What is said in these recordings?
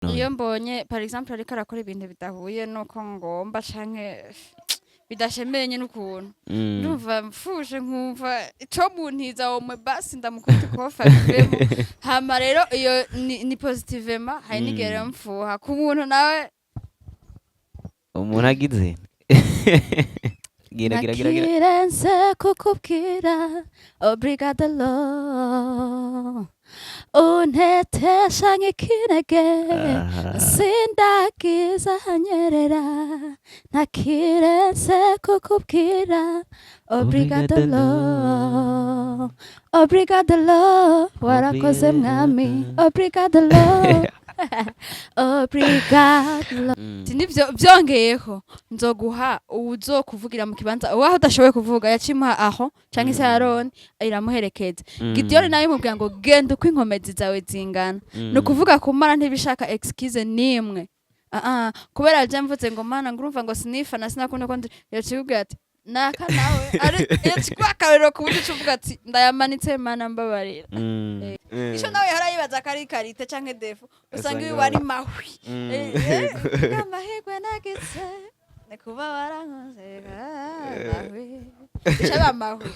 Iyo mbonye, par exemple, ariko arakora ibintu bidahuye nuko ngomba canke bidashemeye nyene ukuntu, ndumva mfushe, nkumva ico muntiza womwe, basi ndamukubita ikofi abivemo. Hama rero iyo ni positivement, hari n'igihe rero mfuha ku muntu nawe. Umuntu agize gira gira gira gira. Nakirenze kukubwira obrigado lo, untetesha nk'ikinege. Sindagiza hanyerera, ntakirenze kukubwira obrigado lo, obrigado lo, warakoze mwami, obrigado lo, obrigado lo. Nivyo vyongeyeho nzoguha uwuzokuvugira mu kibanza uwaho udashoboye kuvuga. Yacimuha aho canke se Aroni iramuherekeza. Gidiyoni nawe imubwira ngo genda uko inkomezi zawe zingana. Ni ukuvuga kumara ntibishaka excuse nimwe. Ah ah, kubera je mvuze ngo mana, ngo urumva ngo sinifana, sinakunda ko yacikubwira ati naka nawe ari yacikuha akarorero ku buryo uca uvuga ati ndayamanitse, mana mbabarira. Ico nawe yahora yibaza ko ari qualité canke défaut, usanga Usanga iwe ari mahwi. Amahirwe nagize ni kuba warankoze mahwi, bica biba mahwi.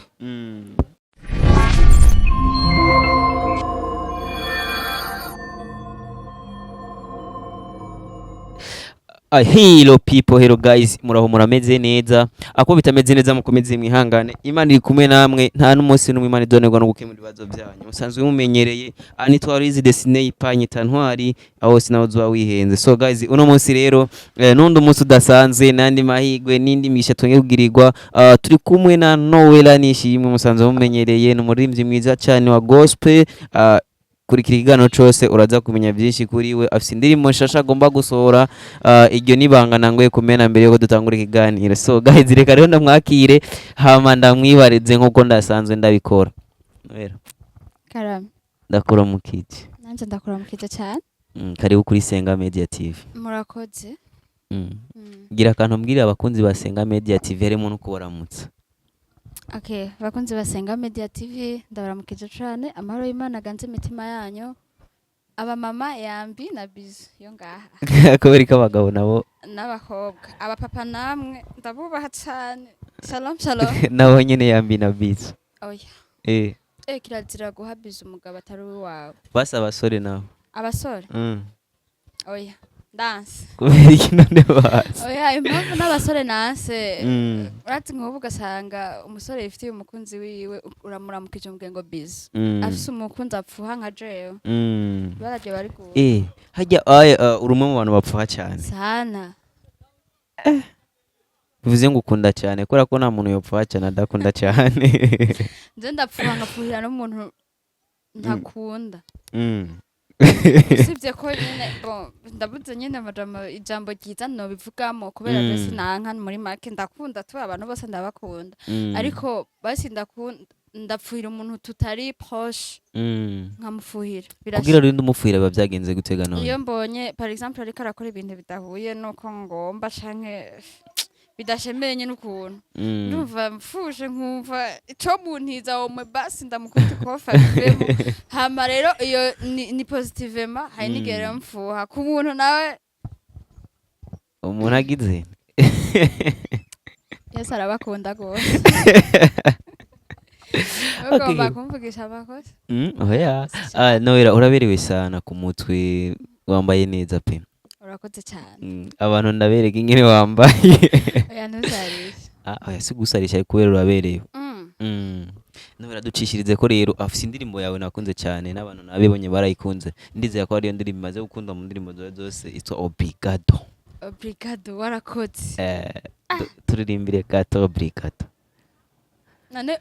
Hello people, hello guys, muraho, murameze neza? Ako bitameze neza mukomeze mwihangane, Imana iri kumwe namwe, nta n'umunsi n'umwe Imana idonerwa no gukemura ibibazo byanyu. Musanzwe mumenyereye, nitwa Rizi Desine Ipanyita Ntwari, aho sinaho uzoba wihenze. So guys, uno munsi rero n'undi munsi udasanzwe, n'andi mahigwe n'indi misha twongeye kugirirwa, turi kumwe na Noella Nishimwe, musanzwe mumenyereye, ni umuririmbyi mwiza cyane wa gospel. Kurikira ikiganiro cose uraza kumenya byinshi kuri we. Afise indirimbo nshasha agomba gusohora, iryo nibanga nangoye kumena mbere yuko dutangura ikiganiro. So guys, reka rero ndamwakire, hama ndamwibarize nkuko ndasanzwe ndabikora. Noella, Karame. ndakuramukije. Nanjye ndakuramukije cyane. Karibu kuri Senga Media TV. Murakoze. Gira akantu mbwira abakunzi ba Senga Media TV, harimo no kubaramutsa. Okay, bakunzi basenga Media TV, ndabaramukije cyane. Amahoro y'Imana aganze imitima yanyu. Abamama yambi na bizu yo ngaha. Kubera ko abagabo nabo N'abakobwa, abapapa namwe ndabubaha cyane. Shalom shalom. Nabo nyene yambi na bizu. Oya. Kirazira guha bizu umugabo atari uwawe. Basi abasore nabo. Abasore? Oya, ndanse. Kubera iki none basi? Oya, impamvu n'abasore nanse, uratse nk'ubu ugasanga umusore yifitiye umukunzi wiwe, uramuramukije umubwiye ngo bizu, afise umukunzi apfuha nka jewe, bararyo bari ku Hajya aya, uri umwe mu bantu bapfuha cyane. Sana. Bivuze ngo ukunda cyane, kubera ko nta muntu yopfuha cyane adakunda cyane. Nje ndapfuha, nkapfuhira n'umuntu ntakunda. Usibye ko nyine, bon, ndabuze nyine amajambo, ijambo ryiza nobivugamo, kubera je sinanka, muri make ndakunda tu, abantu bose ndabakunda. Ariko basi ndakunda, ndapfuhira umuntu tutari proche, nkamufuhira. Kugira urinde umupfuhira biba byagenze gutega none? Iyo mbonye, par exemple, ariko arakora ibintu bidahuye nuko ngomba canke bidashemeye nyine ukuntu, ndumva mfushe, nkumva ico muntiza womwe, basi ndamukubita ikofi abivemo. Hama rero iyo ni positivement, hari n'igihe rero mfuha ku muntu nawe. Umuntu agize Yesu arabakunda rwose. Ugomba kumvugisha amakosa. Oya. Ah, Noella, uraberewe sana ku mutwe, wambaye neza pe. Urakoze cyane. Abantu ndabereka ingene wambaye. Oya, ntuzarishe. Ah, oya, si gusarisha, ariko kubera uraberewe. Noella, ducishirize ko rero afise indirimbo yawe nakunze cyane, n'abantu nabibonye barayikunze, ndizera ko ariyo ndirimbo imaze gukundwa mu ndirimbo zawe zose, yitwa Obrigado. Obrigado, warakoze. Turirimbire gato Obrigado. None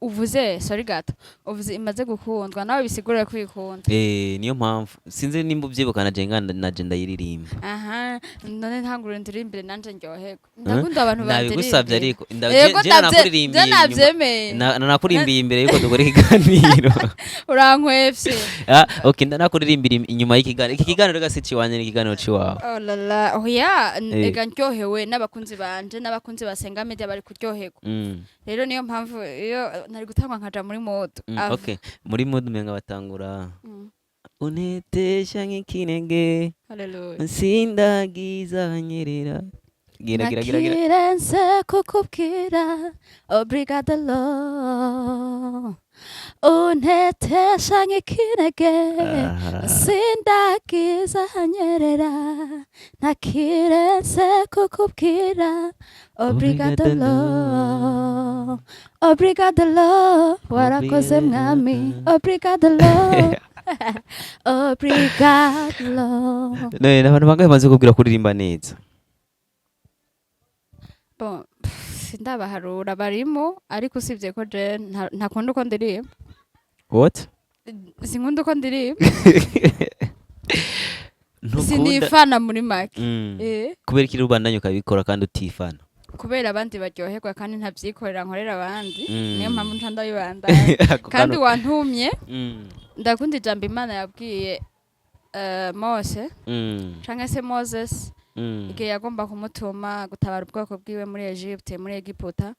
uvuze, sorry gato, uvuze imaze gukundwa, nawe bisigura ko uyikunda. Niyo mpamvu sinzi nimba ubyibuka, naje nganda naje ndayiririmba. Aha, none ntangure ndirimbire nanje ndyoherwe, ndakunda abantu Nabigusabye ariko Yego, je nanakurimbiye je navyemeye. Nanakurimbiye imbere yuko dukora ikiganiro. Urankwevye. Ah, okay, ndanakuririmbira inyuma y'ikiganiro. Iki kiganiro gasi ciwanje, ni ikiganiro ciwawe. Oh la la, oya. Ega ndyohewe n'abakunzi banje n'abakunzi basenga media bari kuryoherwa. Rero niyo mpamvu iyo nari gutangwa nkaja muri mode. Okay, muri mood umenga batangura. Untetesha nk'ikinege. Haleluya. Nsindagiza anyerera. Gira gira gira gira. Nakirenze kukubwira, obrigado Lord. Untetesha nk'ikinege, sindagiza hanyerera. Nakirenze kukubwira, obrigado Lord. Obrigado Lord, warakoze mwami. Obrigado Lord, obrigado Lord. None abantu bangahe bamaze kubwira kuririmba neza? Bon, pff, sindabaharura, barimo, ariko usibye ko je ntakunda uko ndirimba. What? Sinkunda uko ndirimba. Ntukunda? Sinifana muri make. Kubera iki rubandanya ukabikora kandi utifana? Kubera abandi baryoherwa, kandi ntabyikorera, nkorera abandi. Niyo mpamvu nca ndabibandanya. Ako Kandi wantumye, ndakunda ijambo Imana yabwiye Mose canke se Moses, igihe yagomba kumutuma gutabara ubwoko bwiwe muri Egypte, muri Egiputa.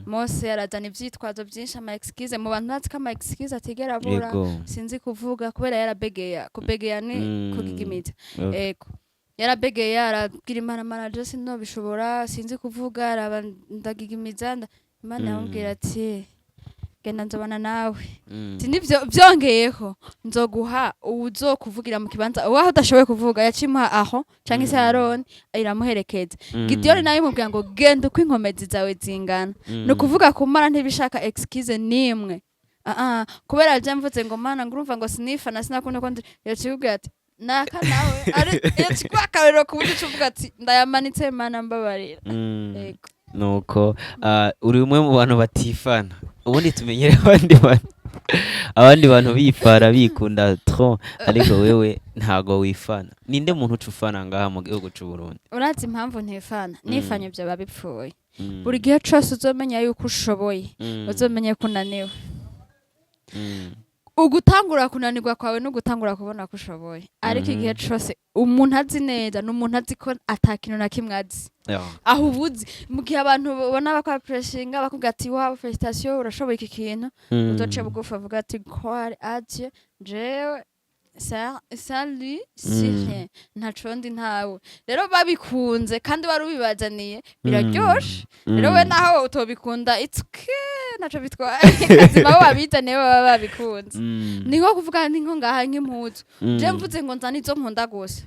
Mose arazana ivyitwazo vyinshi, ama excuse mu bantu. Bazi ko ama excuse atigera abura. Sinzi kuvuga, kubera yarabegeya. Kubegeya ni kugigimiza. Ego, yarabegeya, arabwira Imana: "Mana, je sinobishobora, sinzi kuvuga." Araba ndagigimiza, Imana yamubwira ati: "Genda, nzobana nawe." Ati: "Nivyo vyongeyeho, nzoguha uwuzokuvugira mu kibanza uwaho udashoboye kuvuga." Yacimuha aho canke se Aroni iramuherekeza. Gidiyoni nawe imubwira ngo: "Genda uko inkomezi zawe zingana." Ni ukuvuga kumara ntibishaka excuse nimwe. Ah ah, kubera je mvuze ngo: "Mana," ngo urumva ngo sinifana, sinakunda ko ndi, yacikubwira ati naka nawe ari yacikuha akarorero ku buryo uca uvuga ati: "Ndayamanitse, Mana, mbabarira." Yego. Nuko uri umwe mu bantu batifana. Ubundi tumenyere abandi bantu bifara, bikunda trop, ariko wewe ntago wifana. Ninde muntu uca ufana ngaha mu gihugu c'u Burundi? Urazi impamvu ntifana? Nifanye vyoba bipfuye. Buri gihe cose uzomenya yuko ushoboye, uzomenya ko unaniwe. Ugutangura kunanirwa kwawe no gutangura kubona ko ushoboye, ariko igihe cose umuntu azi neza ni umuntu azi ko ata kintu na kimwe azi. Aho ubuzi mu gihe abantu babona bakwapreshinga, bakubwira ati: "Wow, félicitations, urashoboye iki kintu," uzoce bugufi avuga ati: "Gloire à Dieu, jewe sans lui si rien, ntaco ndi, ntawe." Rero babikunze kandi wari ubibazaniye, biraryoshe. Rero we naho utobikunda, it's okay, ntaco bitwaye. Kazima bo babizaniye baba babikunze. Ni nko kuvuga, ni nko ngaha nk'impuzu. Je mvuze ngo nzana izo nkunda gusa,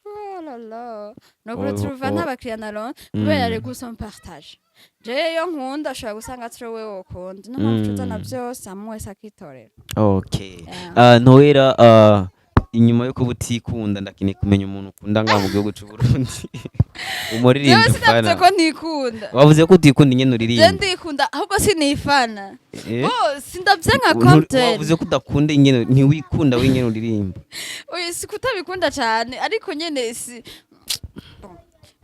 oh la la, no kuretrouva nta bakiriya naronka, kubera les goûts sont partagés. Je iyo nkunda ushobora gusanga atari wowe wokunda. Niyo mpamvu tuzana byose hamwe, wese akitorera. Okay. Yeah. Noella, inyuma yo kuba utikunda, ndakeneye kumenya umuntu ukunda ngaha mu gihugu c'u Burundi, umuririmbyi Jewe sinavuze ufana. ko ntikunda. Wavuze ko utikunda ingene Je uririmba. ndikunda, ahubwo sinifana. Eh? Bo sindavye nka content. Wavuze ko udakunda ingene, ntiwikunda w'ingene uririmba. Oya, si kutabikunda cyane, ariko nyene si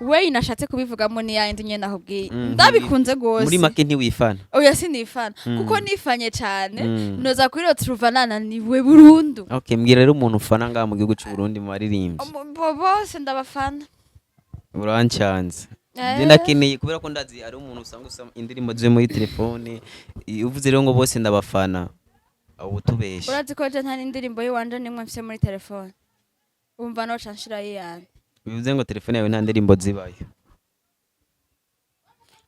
we nashatse kubivugamo, ni yayindi nyene nakubwiye. Ndabikunze gose. Muri make ntiwifana. Oya, sinifana, kuko nifanye cyane noza kuri retrouva nananiwe burundu. Okay, mbwira rero umuntu ufana ngaha mu gihugu c'u Burundi mu baririmbyi. Bo bose ndabafana. Urancanze. Eh. Je ndakeneye, kubera ko ndazi ari umuntu usanga usama indirimbo ziwe muri telefone. Uvuze rero ngo bose ndabafana, abo utubeshe. Urazi ko je nta n'indirimbo y'iwanje nimwe mfise muri telefone? Umva, noca nshirayo iyanje. Bivuze ngo telefone yawe nta ndirimbo zibayo.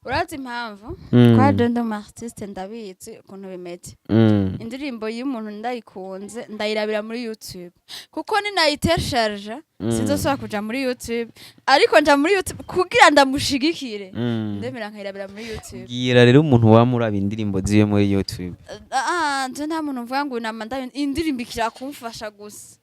Urazi impamvu? Kwa je ndi umu artiste, ndabizi ukuntu bimeze. Indirimbo y'umuntu ndayikunze, ndayirabira muri YouTube, kuko ninayitesharja sinzosubira kuja muri YouTube, ariko nja muri YouTube kugira ndamushigikire. Ndemera nkayirabira muri YouTube. Bwira rero umuntu wama uraba indirimbo ziwe muri YouTube. Ah, nje nta muntu mvuga ngo nama ndayo, indirimbo ikira kumfasha gusa,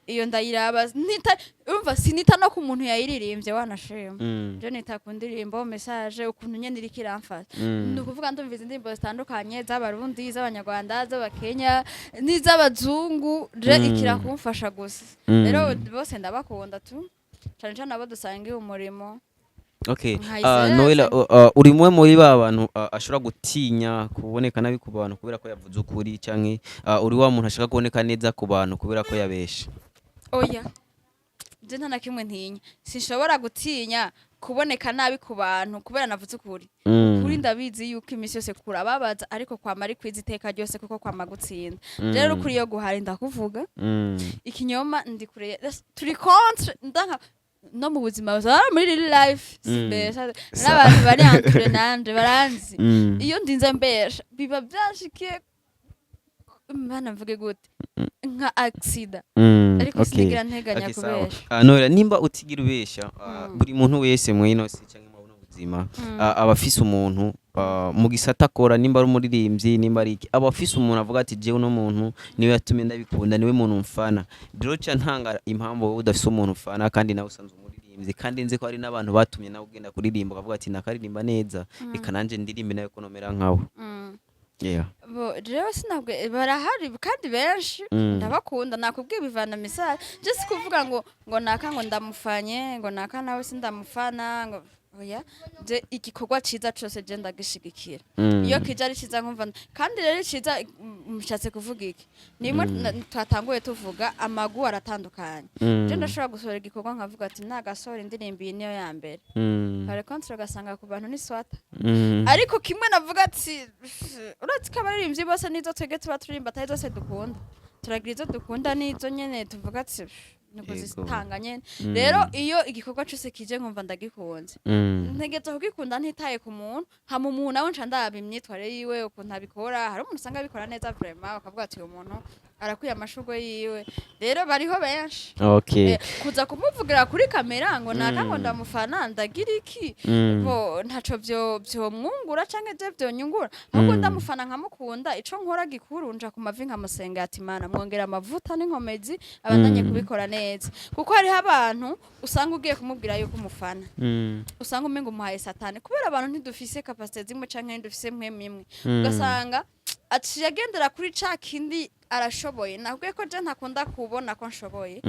iyo ndayiraba. Nita, urumva, sinita no ku muntu yayiririmbye, wanashima. Je nita ku ndirimbo, message, ukuntu nyene iriko iramfasha. Ni ukuvuga ndumviza indirimbo zitandukanye, z'Abarundi, z'Abanyarwanda, z'Abakenya n'iz'abazungu, je ikira kumfasha gusa. Rero bose ndabakunda tu, cane cane abo dusangiye umurimo. Okay. Nkayisera. Noella, uri umwe muri ba bantu ashobora gutinya kuboneka nabi ku bantu kubera ko yavuze ukuri, canke uri wa muntu ashaka kuboneka neza ku bantu kubera ko yabeshe? Oya, je nta na kimwe ntinya. Sinshobora gutinya kuboneka nabi ku bantu kubera navuze ukuri. Ukuri. Ndabizi yuko imisi yose kurababaza, ariko kwama ari kwiza iteka ryose, kuko kwama gutsinda. Rero ukuri iyo guhari ndakuvuga. Ikinyoma ndi kure, turi contre, ndanka no mu buzima busanzwe, muri real life simbesha. N'abantu bari entouré nanje baranzi. Iyo ndinze mbesha biba byanshikiye, mana, mvuge gute, nka accident. Ariko sinigira nteganya Okay, sawa. kubesha. Nora, nimba utigira ubesha, buri muntu wese mwino si canke mu buno buzima, aba afise umuntu mu gisata akora, nimba ari umuririmbyi, nimba ari iki, aba afise umuntu avuga ati: "Jewe uno muntu niwe yatumye ndabikunda, niwe muntu mfana." Rero ca ntanga impamvu wowe udafise umuntu ufana, kandi nawe usanzwe umuririmbyi, kandi nzi ko hari n'abantu batumye nawe ugenda kuririmba, ukavuga ati: "Nakaririmba neza, reka nanje ndirimbe nawe ko nomera nkawe." Bo rero sinabwe, barahari kandi benshi. Ndabakunda, nakubwiye bivana message. Je si kuvuga ngo naka ngo ndamufanye, ngo naka nawe sindamufana, ngo oya. Je igikorwa ciza cose je ndagishigikira. Iyo kije ari ciza nkumva, kandi rero ciza, mushatse kuvuga iki? Nimwe twatanguye tuvuga amagu aratandukanye. Je ndashobora gusohora igikorwa nkavuga ati: "Nagasohora indirimbo iyi niyo ya mbere." Par contre ugasanga ku bantu ni swata. Ariko kimwe navuga ati uretse ko abaririmbyi bose nizo twebwe tuba turirimba atari zose dukunda, turagira izo dukunda n'izo nyene tuvuga ati ni kuzitanga nyene. Rero iyo igikorwa cose kije nkumva ndagikunze, ntegerezwa kugikunda ntitaye ku muntu. Hama umuntu nawe nca ndaba imyitwarire yiwe, ukuntu abikora. Hari umuntu usanga abikora neza vraiment, bakavuga ati: "Uyu muntu arakwiye amashurwe yiwe." Rero bariho benshi. Kuza kumuvugira kuri kamera ngo naka ngo ndamufana, ndagira iki? Bo ntaco vyo vyomwungura canke je vyonyungura, ahubwo ndamufana nkamukunda. Ico nkora gikuru, nja ku mavi nkamusenga ati: "Mana, mwongera amavuta n'inkomezi, abandanye kubikora neza." Kuko hariho abantu usanga ugiye kumubwira yuko umufana, usanga umenga umuhaye satani, kubera abantu ntidufise capacité zimwe canke ntidufise mpwemu imwe. Ugasanga aciye agendera kuri ca kindi arashoboye. Nakubwiye ko je ntakunda kubona ko nshoboye,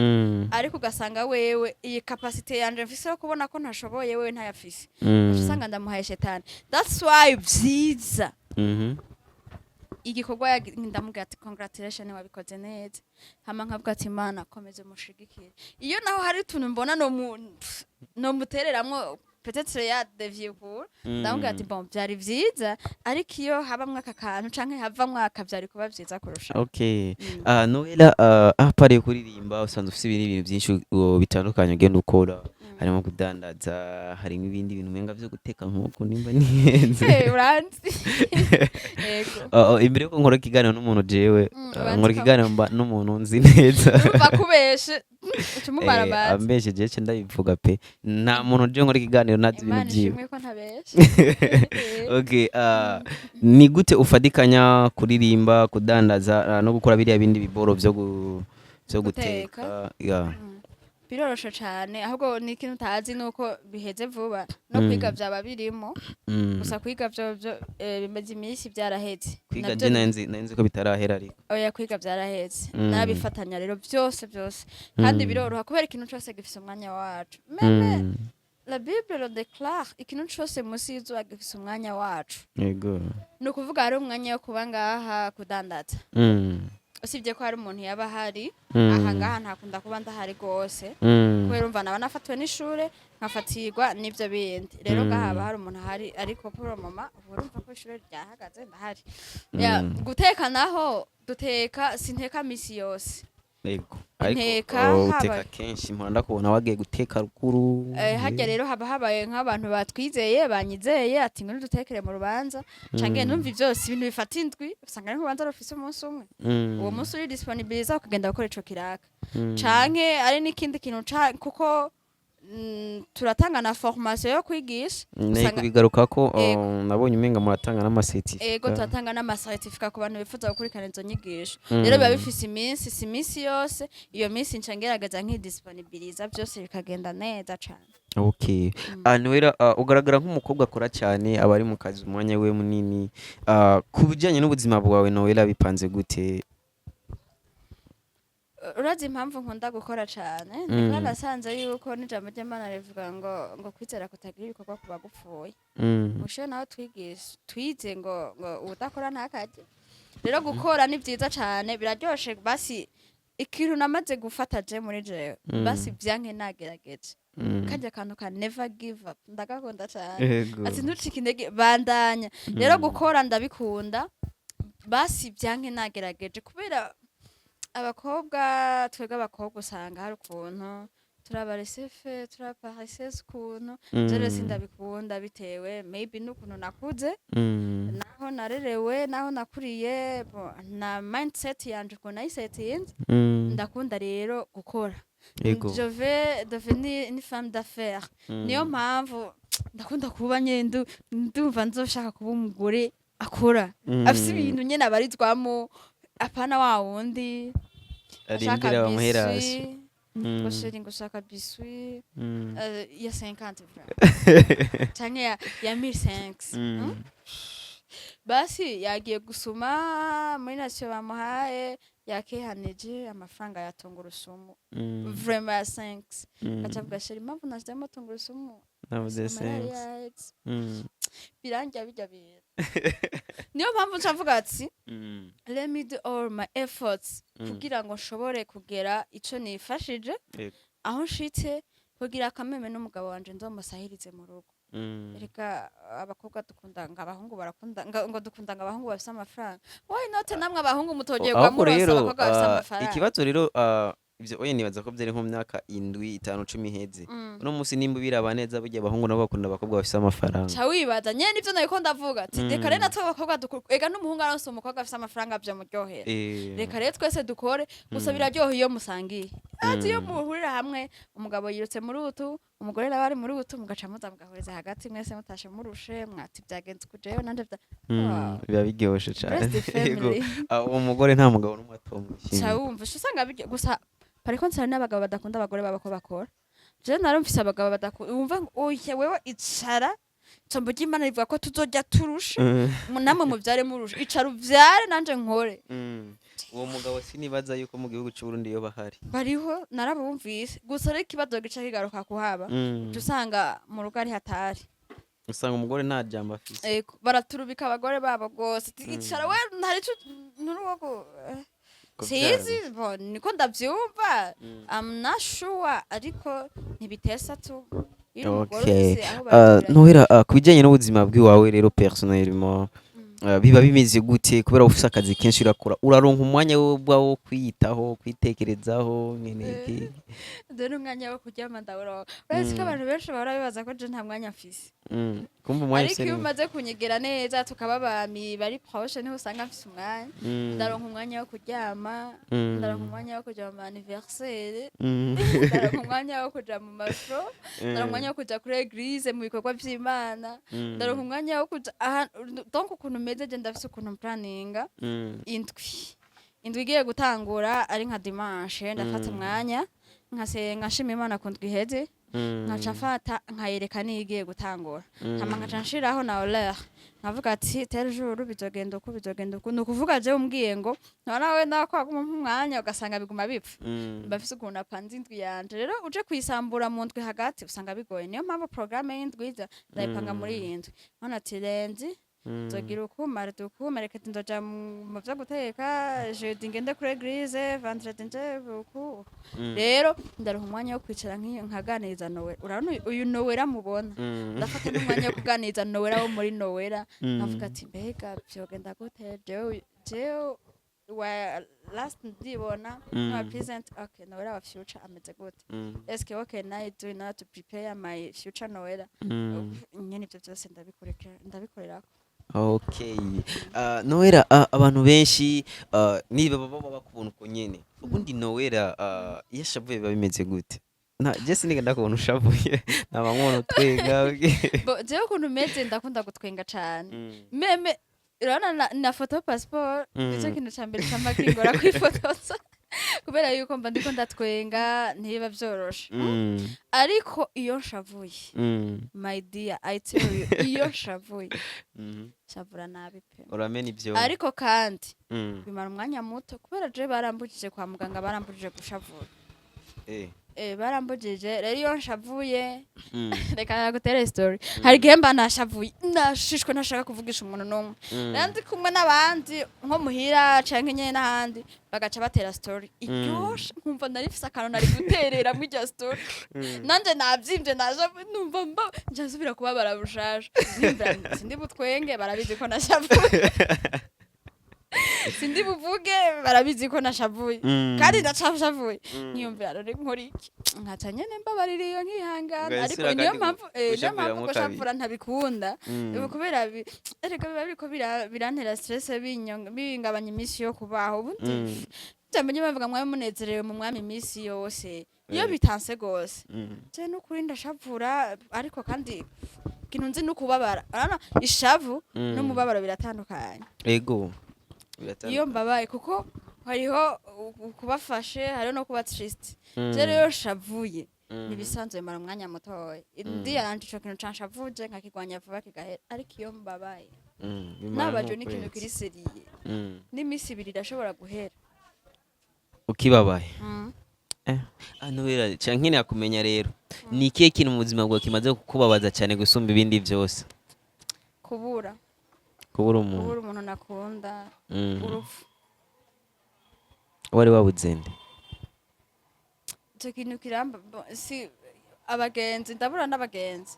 ariko ugasanga wewe iyi capacité yanje mfise yo kubona ko ntashoboye, wewe ntayafise. Uca usanga ndamuhaye shetani. That's why vyiza igikorwa ndamubwira ati: "Congratulation, wabikoze neza." Hama nkavuga ati: "Imana komeze mushigikire." Iyo naho hari utuntu mbona no mutereramwo, peut-être ya dévié pour, ndamubwira ati: "Bon, byari vyiza, ariko iyo habamwo aka kantu canke havamwo aka, vyari kuba vyiza kurusha." Okay. Noella, à part kuririmba, usanzwe ufise ibindi bintu byinshi bitandukanye ugenda ukora, harimo kudandaza, harimo ibindi bintu umenga vyo guteka nk'uko, nimba nihenze. Hey, uranzi, yego. Imbere yuko nkora ikiganiro n'umuntu, jewe ubanza nkora ikiganiro mba n'umuntu nzi neza. Urumva kubeshe uca umumaramaza. Ambeshe jewe ce ndabivuga pe. Nta muntu je nkora ikiganiro ntazi ibintu Imana vyiwe. ishimwe ko ntabeshe. Okay, ni gute ufadikanya kuririmba, kudandaza, no gukora biriya bindi biboro vyo Guteka. guteka? Yeah. Biroroshe cane, ahubwo ni ikintu utazi nuko biheze vuba. No kwiga vyaba birimo. Gusa kwiga vyo bimaze iminsi vyaraheze. Kwiga Navyo je nari nzi ko bitarahera ariko. Oya, kwiga vyaraheze. Narabifatanya rero vyose vyose, kandi biroroha kubera ikintu cose gifise umwanya wacu. Même la Bible le déclare, ikintu cose musi y'izuba gifise umwanya wacu. Ni ukuvuga hari umwanya wo kuba ngaha kudandaza, usibye ko hari umuntu yaba ahari. Aha ngaha ntakunda kuba ndahari rwose, kubera umva naba nafatiwe n'ishure, nkafatirwa n'ivyo bindi. Rero ngaha haba hari umuntu ahari, ariko pour le moment ubu urumva ko ishure ryahagaze, ndahari. Ya, guteka naho duteka, sinteka misi yose. Ariko Nteka oh, uteka kenshi, mpora ndakubona wagiye guteka ruguru. Harya rero haba habaye nk'abantu batwizeye, banyizeye ati: "Ngwino dutekere mu rubanza." Canke numva vyose ibintu bifata indwi, usanga ari nk'urubanza rufise umunsi umwe. Uwo munsi uri disponibiliza ukagenda gukora ico kiraka, canke ari n'ikindi kintu kuko turatanga na formation yo kwigisha. Naye kubigarukako. Ego. Oh, nabonye umenga muratanga n'amacertificat. Ego, turatanga n'amacertificat ku bantu bifuza gukurikirana izo nyigisho. Rero biba bifise iminsi, si iminsi yose. Iyo minsi nca ngerageza nkidisponibiliza, byose bikagenda neza cane. Okay. Noella, ugaragara nk'umukobwa akora cyane, aba ari mu kazi umwanya we munini. Ku bijyanye n'ubuzima bwawe, Noella, bipanze gute? Urazi impamvu nkunda gukora cane? Niko nasanze yuko n'ijambo ry'Imana rivuga ngo kwizera kutagira ibikorwa kuba gupfuye. Mushe nawe twigisha twize ngo udakora ntakarye. Rero gukora ni vyiza cane, biraryoshe. Basi ikintu namaze gufata je muri jewe, basi vyanke nagerageje. Karya kantu ka "never give up" ndagakunda cane. Ati "ntucike intege, bandanya." Rero gukora ndabikunda, basi byanke nagerageje, kubera abakobwa, twebwe abakobwa usanga hari ukuntu turabaresefe, turaparesese ukuntu. Je rero sindabikunda, bitewe maybe n'ukuntu nakuze, naho narerewe, naho nakuriye, bo, na mindset yanje ukuntu nayisetinze. Ndakunda rero gukora. Je vais devenir une femme d'affaires. Niyo mpamvu ndakunda kuba nyene ndumva nzoshaka kuba umugore akora, afise ibintu nyene abarizwamo, apana wa wundi ashaka arindira bamuherashe. biswi ngo "Chéri," ngo "shaka biswi ya 50 francs canke ya 1500." Basi yagiye gusuma muri nasiyo, bamuhaye, yakehanije amafaranga ya tungurusumu, vraiment ya 5, gaca avuga: "Chéri, impamvu nashizemo tungurusumu, navuze amahera sense." yaheze. Birangira bijya bintu, niyo mpamvu nca mvuga ati "Let me do all my efforts kugira ngo nshobore kugera ico nifashije, aho nshitse, kugira akameme n'umugabo wanje nzomusahirize mu rugo." Reka abakobwa dukunda ngo abahungu barakunda ngo dukunda ngo abahungu bafise amafaranga. Why not namwe abahungu mutogerwa Ahubwo muronse rero abakobwa bafise amafaranga? Ikibazo rero, ivyo oye, nibaza ko vyari nko mu myaka 7, 5, 10 iheze. Uno munsi nimba ubiraba neza, burya abahungu nabo bakunda abakobwa bafise amafaranga. Ca wibaza nyene nivyo nariko ndavuga ati reka rero natwe abakobwa dukore. Ega n'umuhungu aronse umukobwa afise amafaranga vyamuryohera. Reka rero twese dukore gusa. Biraryoha iyo musangiye, ati iyo muhurira hamwe, umugabo yirutse muri utu, umugore nawe ari muri utu, mugaca muza mugahuriza hagati, mwese mutashe murushe, mwati "Byagenze ukujeyo nanje vya" Wow. Biba biryoshe cane. Bless the Yego. family. Uwo mugore nta mugabo n'umwe Ca atomwishimiye. wumva uca usanga gusa pariko nsara n'abagabo badakunda abagore babo ko bakora. Je narumvise abagabo badakunda, wumva ngo "Oya, wewe icara, ijambo ry'Imana rivuga ko tuzojya turusha, namwe muvyare murusha, icara uvyare nanje nkore." Uwo mugabo sinibaza yuko mu gihugu c'Uburundi yoba ahari. Bariho, narabumvise gusa. Ariko ikibazo gica kigaruka kuhaba, uca usanga mu rugo ari hatari. Usanga umugore nta jambo afise. Ego, baraturubika abagore babo gose. Ati, "Icara we, ntari ico nturuwo Kuvyara. Sinzi bo, niko ndavyumva. I'm not sure, ariko ntibitesa tu iyo uri umugore ufise aho bagira. Nohera, ku bijyanye n'ubuzima bw'iwawe rero personnellement, biba bimeze gute? Kubera ufise akazi kenshi urakora, uraronka umwanya wo ubwawe wo kwiyitaho, kwitekerezaho nyene iki? Dore umwanya wo kuryama ndawuronka. Urazi ko abantu benshi bahora bibaza ko je nta mwanya mfise. Kumva umwanya Ariko ufise iyo umaze kunyegera neza, tukaba abami bari proche, niho usanga mfise umwanya. Ndaronka umwanya wo kuryama, ndaronka umwanya wo kuja mu anniversaire, ndaronka umwanya wo kuja mu masho, ndaronka umwanya wo kuja kuri église mu bikorwa vy'Imana, ndaronka umwanya wo kuja aha. Donc ukuntu meze je, ndafise ukuntu mplaninga indwi. Indwi igiye gutangura ari nka dimanche, ndafata umwanya nkasenga, nshima Imana ku ndwi iheze, nkaca mfata nkayereka niyo igiye gutangura, hama nkaca nshiraho na horaire, nkavuga ati "Tel jour bizogenda uku, bizogenda uku." Ni ukuvuga jewe umbwiye ngo nawe nawe kwaguma umwanya, ugasanga biguma bipfa. Mba mfise ukuntu apanze indwi yanje. Rero uje kuyisambura mu ndwi hagati usanga bigoye. Niyo mpamvu programme y'indwi iza ndayipanga muri iyi ndwi, none ati lundi nzogira uku, mardi uku, mercredi nzoja mu vyo guteka, jeudi ngende kuri église, vendredi nje uku. Rero ndaronka umwanya wo kwicara nk'iyo nkaganiriza Nowera. Urabona uyu Nowera mubona, ndafata n'umwanya wo kuganiriza Nowera wo muri Nowera, nkavuga ati "Mbega vyogenda gute? Jewe wa last ndibona, wa present, okay, Nowera wa future ameze gute? Eske what can I do now to prepare my future Nowera?" Nyene ivyo vyose ndabikorerako. Okay. Noella, abantu benshi niba baba bakubona uko nyene, ubundi Noella iyo ashavuye biba bimeze gute? Na je siniga ndakubona ushavuye, naba nkubona utwenga. Bo, jewe ukuntu meze, ndakunda gutwenga cane. Même urabona na photo passeport, nicyo kintu ca mbere cama kingora kwifotoza, kubera yuko mba ndiko ndatwenga, ntibiba vyoroshe. Ariko iyo nshavuye, my dear, I tell you, iyo nshavuye, nshavura nabi pe. Uramena ivyo. Ariko kandi bimara umwanya muto, kubera je barambujije kwa muganga, barambujije gushavura. Barambujije rero iyo nshavuye. Reka nagutere story. Hari igihe mba nashavuye, nashishwe, ntashaka kuvugisha umuntu n'umwe. Rero ndi kumwe n'abandi nko muhira canke nyene n'ahandi, bagaca batera story iryoshe, nkumva nari mfise akantu nari guterera muri iryo story. Nanje navyimvye, nashavuye, numva mba nca nsubira kubabara bushasha. Nimvira sindi butwenge, barabizi ko nashavuye, sindi buvuge, barabizi ko nashavuye, kandi ndacashavuye. Nkiyumvira rero nkora iki? Nkaca nyene mbabarira iyo, nkihangana. Ariko Ugasubira niyo kandi mpamvu niyo gushavuriramo mpamvu kabiri. Gushavura ntabikunda. Ubu kubera erega biba biriko birantera stress, bingabanya iminsi yo kubaho. Ubundi jambo nyine bavuga mwabe munezerewe mu Mwami iminsi yose. Iyo bitanse gose, je n'ukuri ndashavura, ariko kandi ikintu nzi n'ukubabara. Urabona ishavu n'umubabaro biratandukanye. Ego. Iyo mbabaye, kuko hariho kubafashe, hariho no kuba triste. Je rero shavuye, nibisanzwe mara umwanya mutoya, ndi yaranje ico kintu canshavuje nkakigwanya vuba kigahera. Ariko iyo mbabaye, Bimara nabajwe n'ikintu nk'ukwezi. kiri sérieux, n'iminsi 2 irashobora guhera. Ukibabaye. Ah, Noella, canke nkeneye kumenya rero, ni ikihe kintu mu buzima bwawe kimaze kukubabaza cyane gusumba ibindi byose? Kubura. Kubura umuntu. Kubura umuntu nakunda. Urupfu. Wari wabuze nde? Ico kintu kiramba si abagenzi, ndabura n'abagenzi.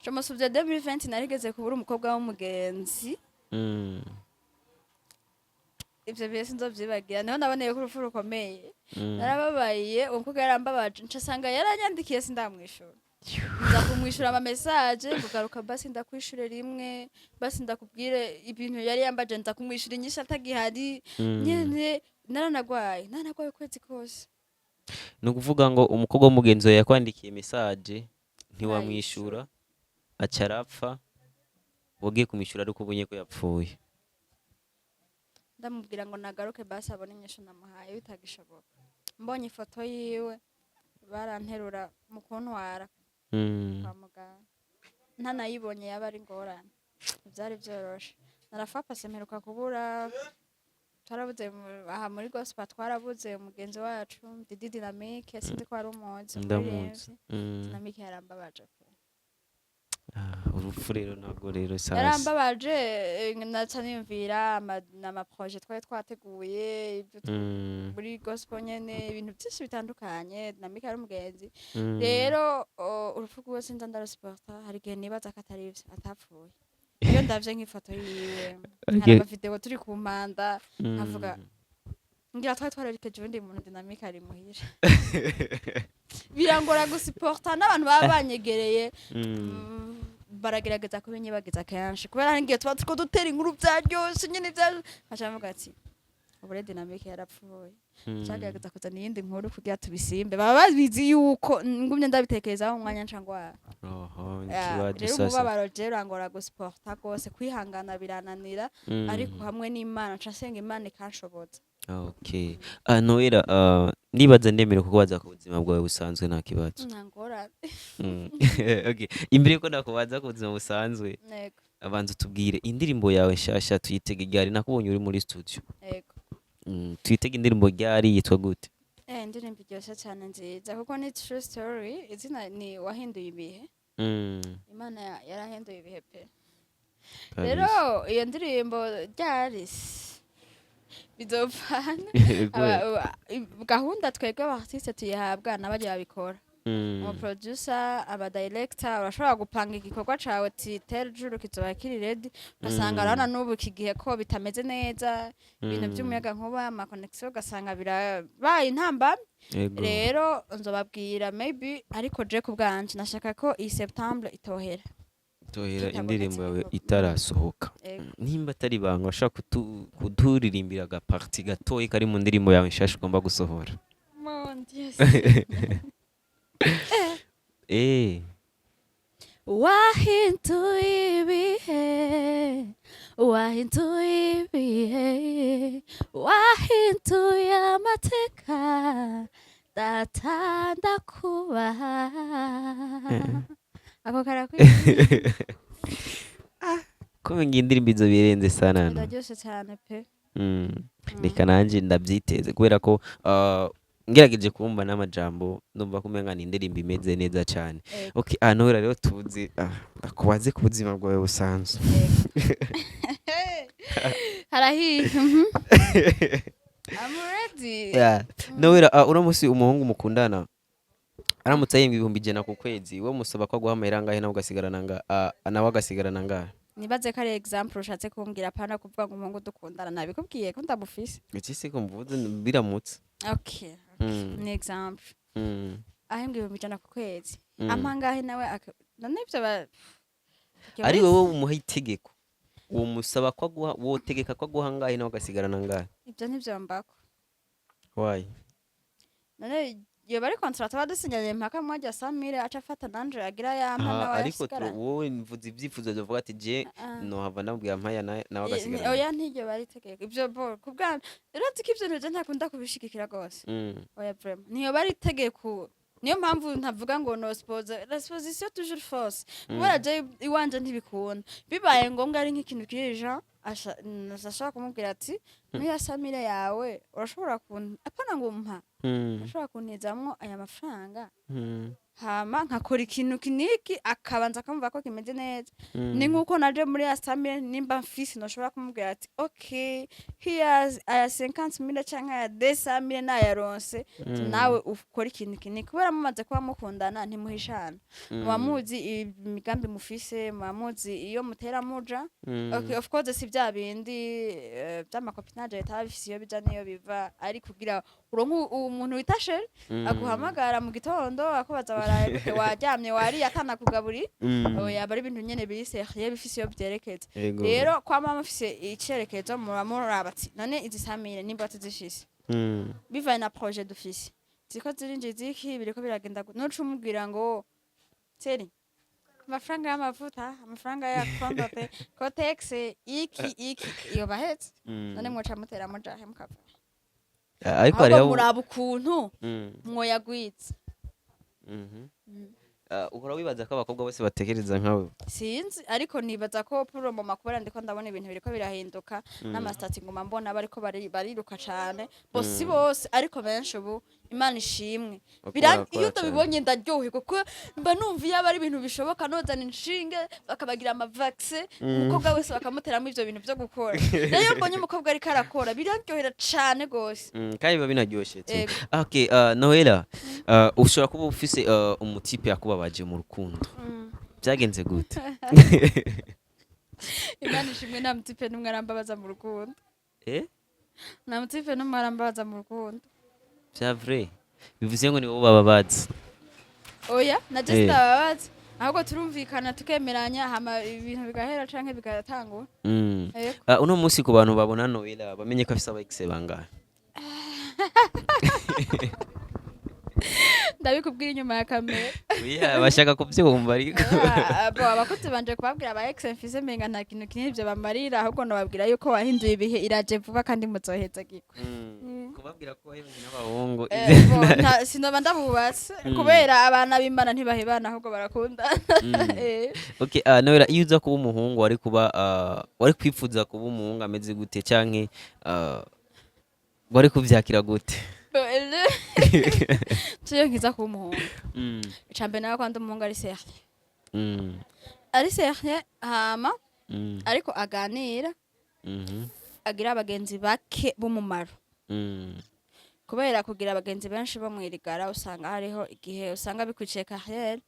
Je me souviens, 2020 narigeze kubura umukobwa w'umugenzi. Ivyo bihe sinzovyibagira, niho naboneye ko urupfu rukomeye. Narababaye, uwo mukobwa yarambabaje, nca sanga yaranyandikiye sindamwishura, nza kumwishura ama message ngo garuka basi ndakwishure rimwe, basi ndakubwire ibintu yari yambaje, nza kumwishura inyishu atagihari. Nyene naranagwaye ukwezi kose. Ni ukuvuga ngo umukobwa w'umugenzi wawe yakwandikiye message ntiwamwishura, aca arapfa, wagiye kumwishura ariko ubonye ko yapfuye. Ndamubwira ngo nagaruke basi abone inyishu namuhaye, bitagishoboka. Mbonye ifoto yiwe, baranterura mu kuntwara kwa muganga, ntanayibonye yaba ari ingorane, byari byoroshe. Narafapase mperuka kubura, twarabuze aha muri gospel, twarabuze umugenzi wacu Didi Dynamique, sinzi ko ari umuzi. Ndamuzi. Dynamique yarambabaje pe. Ah, urupfu rero ntabwo rero sasa. Yarambabaje, naca niyumvira ama projet twari twateguye, ibyo muri gospel nyene, ibintu byinshi bitandukanye. Dynamique ari umugenzi. Rero urupfu rwiwe sinza ndarusiporta. Hari igihe nibaza ko atari ivyo, atapfuye, iyo ndavye nk'ifoto yiwe, nkaraba video turi ku mpanda, nkavuga ngira twari twarerekeje uwundi muntu. Dynamique ari muhira, birangora gusiporta. N'abantu baba banyegereye baragerageza kubinyibagiza kenshi, kubera hari igihe tuba turiko dutera inkuru vyaryoshe nyene vya, nkaca mvuga ati ubu rero Dynamique yarapfuye. Cagerageza kuzana iyindi nkuru kugira tubisimbe. Baba babizi yuko ngumye ndabitekerezaho umwanya nca ngwara. Oho, Ya, ikibazo rero sasa. Umubabaro je urangora gusiporta rwose, kwihangana birananira. Ariko hamwe n'Imana, nca nsenga Imana ikanshoboza. Okay. Ah, Noella, ndibaza ndemerewe kukubaza ku buzima bwawe busanzwe, nta kibazo? Nta ngorane. Okay. Imbere yuko ndakubaza ku buzima busanzwe, Yego. abanza utubwire indirimbo yawe nshasha tuyitege ryari? Nakubonye uri muri studio. Yego. Tuyitege indirimbo ryari? Yitwa gute? Indirimbo iryoshye cyane, nziza, kuko ni true story. Izina ni Wahinduye Ibihe. Imana yarahinduye ibihe pe. Kabisa. Rero iyo ndirimbo ryari bizopfana. Gahunda twebwe aba artiste tuyihabwa n'abajya babikora, umu producer, aba director. Urashobora gupanga igikorwa cawe ati tel jour kizoba kiri ready, ugasanga urabona n'ubu iki gihe ko bitameze neza, ibintu by'umuyaga nkuba, ama connection, ugasanga birabaye intambamyi. Rero nzobabwira maybe, ariko je ku bwanje nashaka ko iyi septembre itohera Tohera kitabonetse. Indirimbo yawe Igikorwa. itarasohoka. Ego. Nimba atari ibanga, washaka kuturirimbira aga partie gatoyi kari mu ndirimbo yawe nshasha ugomba gusohora? Mon Dieu. Wahinduye ibihe, wahinduye ibihe, wahinduye amateka, data ndakubaha. Ako karakwiye. Ko ngiyi indirimbo izo birenze sana no. Biraryoshe cyane pe. Reka nanjye ndabyiteze kubera ko Ngerageje kumva n'amajambo, ndumva ko umenga ni indirimbo imeze neza cyane. Ego. Okay, Noella, rero tuzi, ndakubaze ku buzima bwawe busanzwe. Harahiye. I'm ready. Yeah. Noella, uno musi umuhungu mukundana aramutse ahembwa 100,000 ku kwezi, we musaba ko aguha amahera angahe, nawe ugasigarana nawe agasigarana angahe? Nibaze ko ari example ushatse kumbwira, apana kuvuga ngo umuhungu dukundana. Nabikubwiye ko ndamufise. Iki se ko mvuze biramutse? Okay. Ni example. Ahembwa 100,000 ku kwezi, ampa angahe nawe none ivyo Ari wowe umuha itegeko, uwo musaba ko aguha, wotegeka ko aguha angahe, nawe agasigarana angahe? Ivyo ntivyombako. Why? None yoba ari contrat tuba dusinyanye mpaka mwajya samire aca afata nanje agira yampa Aha, nawe ariko ayasigara? Wowe mvuze ibyifuzo byo ati je nohava ndamubwira mpaya nawe agasigarana. Oya, ntiryo bari itegeko ivyo bo kubwana. Urazi ko ivyo bintu je ntakunda kubishigikira gose. Oya, vraiment niyo bari itegeko. Niyo mpamvu ntavuga ngo no suppose, la supposition toujours fausse, kubera je iwanje ntibikunda. Bibaye ngombwa ari nk'ikintu kirija, ashobora kumubwira ati muri ya samire yawe urashobora kun apana ngo mpa, urashobora kuntizamwo aya mafaranga, hama nkakora ikintu kiniki, akabanza akamva ko kimeze neza. Ni nkuko naje muri ya samire nimba mfise noshobora kumubwira ati okay, here's aya 50 mille canke aya 200 mille nayaronse, nawe ukora ikintu kiniki, kubera mumaze kuba mukundana ntimuhishana, muba muzi imigambi mufise, muba muzi iyo mutera muja. Okay, of course si bya bindi vy'ama copinage bitaba bifise iyo bija n'iyo biva, ari kugira uronke umuntu wita chéri, aguhamagara mu gitondo akubaza waraye gute, waryamye, wariye, atanakugaburiye. Oya, aba ari ibintu nyene biri sérieux, bifise iyo vyerekeza. Rero kwama mufise icerekezo, muba muraba ati none izi samire nimba tuzifise, bivaye na projet dufise, ziko zirinjiza iki, biriko biragenda gute, nuca umubwira ngo chéri, amafaranga y'amavuta, amafaranga ya kondote, Kotex, iki iki, iyo bahetse, none mwoca mutera mujahe mukava? Ariko Ahubwo hariho muraba ukuntu mwoyagwitse. Uhora wibaza ko abakobwa bose batekereza nkawe? Sinzi, ariko nibaza ko pour le moment, kubera ndiko ndabona ibintu biriko birahinduka, n'ama statuts nguma mbona bariko bariruka cane, bo si bose ariko benshi ubu, Imana ishimwe. Bako barakora Iyo cane. ndabibonye ndaryoherwa, kuko mba numva iyo aba ari ibintu bishoboka nozana inshinge bakabagira ama vaccins, umukobwa wese bakamuteramo ivyo bintu vyo gukora. Rero iyo mbonye umukobwa ariko arakora biraryohera cane gose. Kandi biba binaryoshe tu. Ego. Okay, Noella, ushobora kuba ufise umu type yakubabaje mu rukundo. Byagenze gute? Imana ishimwe, nta mu type n'umwe arambabaza mu rukundo. Eh? Nta mu type n'umwe arambabaza mu rukundo. Vya vrai. Bivuze ngo ni wowe bababaza? Oya, naje sitababaza, ahubwo turumvikana, tukemeranya, hama ibintu bigahera canke bigatangura. Ego. Uno munsi ku bantu babona Noella bamenye ko afise aba ex bangahe? Ndabikubwira inyuma ya kamera. Oya, bashaka kuvyumva ariko. Ah, bo abakozi banje kubabwira aba ex mfise, menga nta kintu kinini ivyo bamarira, ahubwo nobabwira yuko wahinduye ibihe, iraje vuba kandi muzohezagirwa. Kubabwira ko wahebanye n'abahungu. Bo, sinoba ndabubatse, kubera abana b'Imana ntibahebana, ahubwo barakundana. Okay, Noella, iyo uza kuba umuhungu, wari kuba wari kwifuza kuba umuhungu ameze gute, canke wari kuvyakira gute? Bo, tuyo nkiza kuba umuhungu, icambere nawe kwanda umuhungu ari sérieux, ari sérieux, hama ariko aganira, agira abagenzi bake b'umumaro, kubera kugira abagenzi benshi bo mwirigara usanga hariho igihe usanga bikwiciye carrière.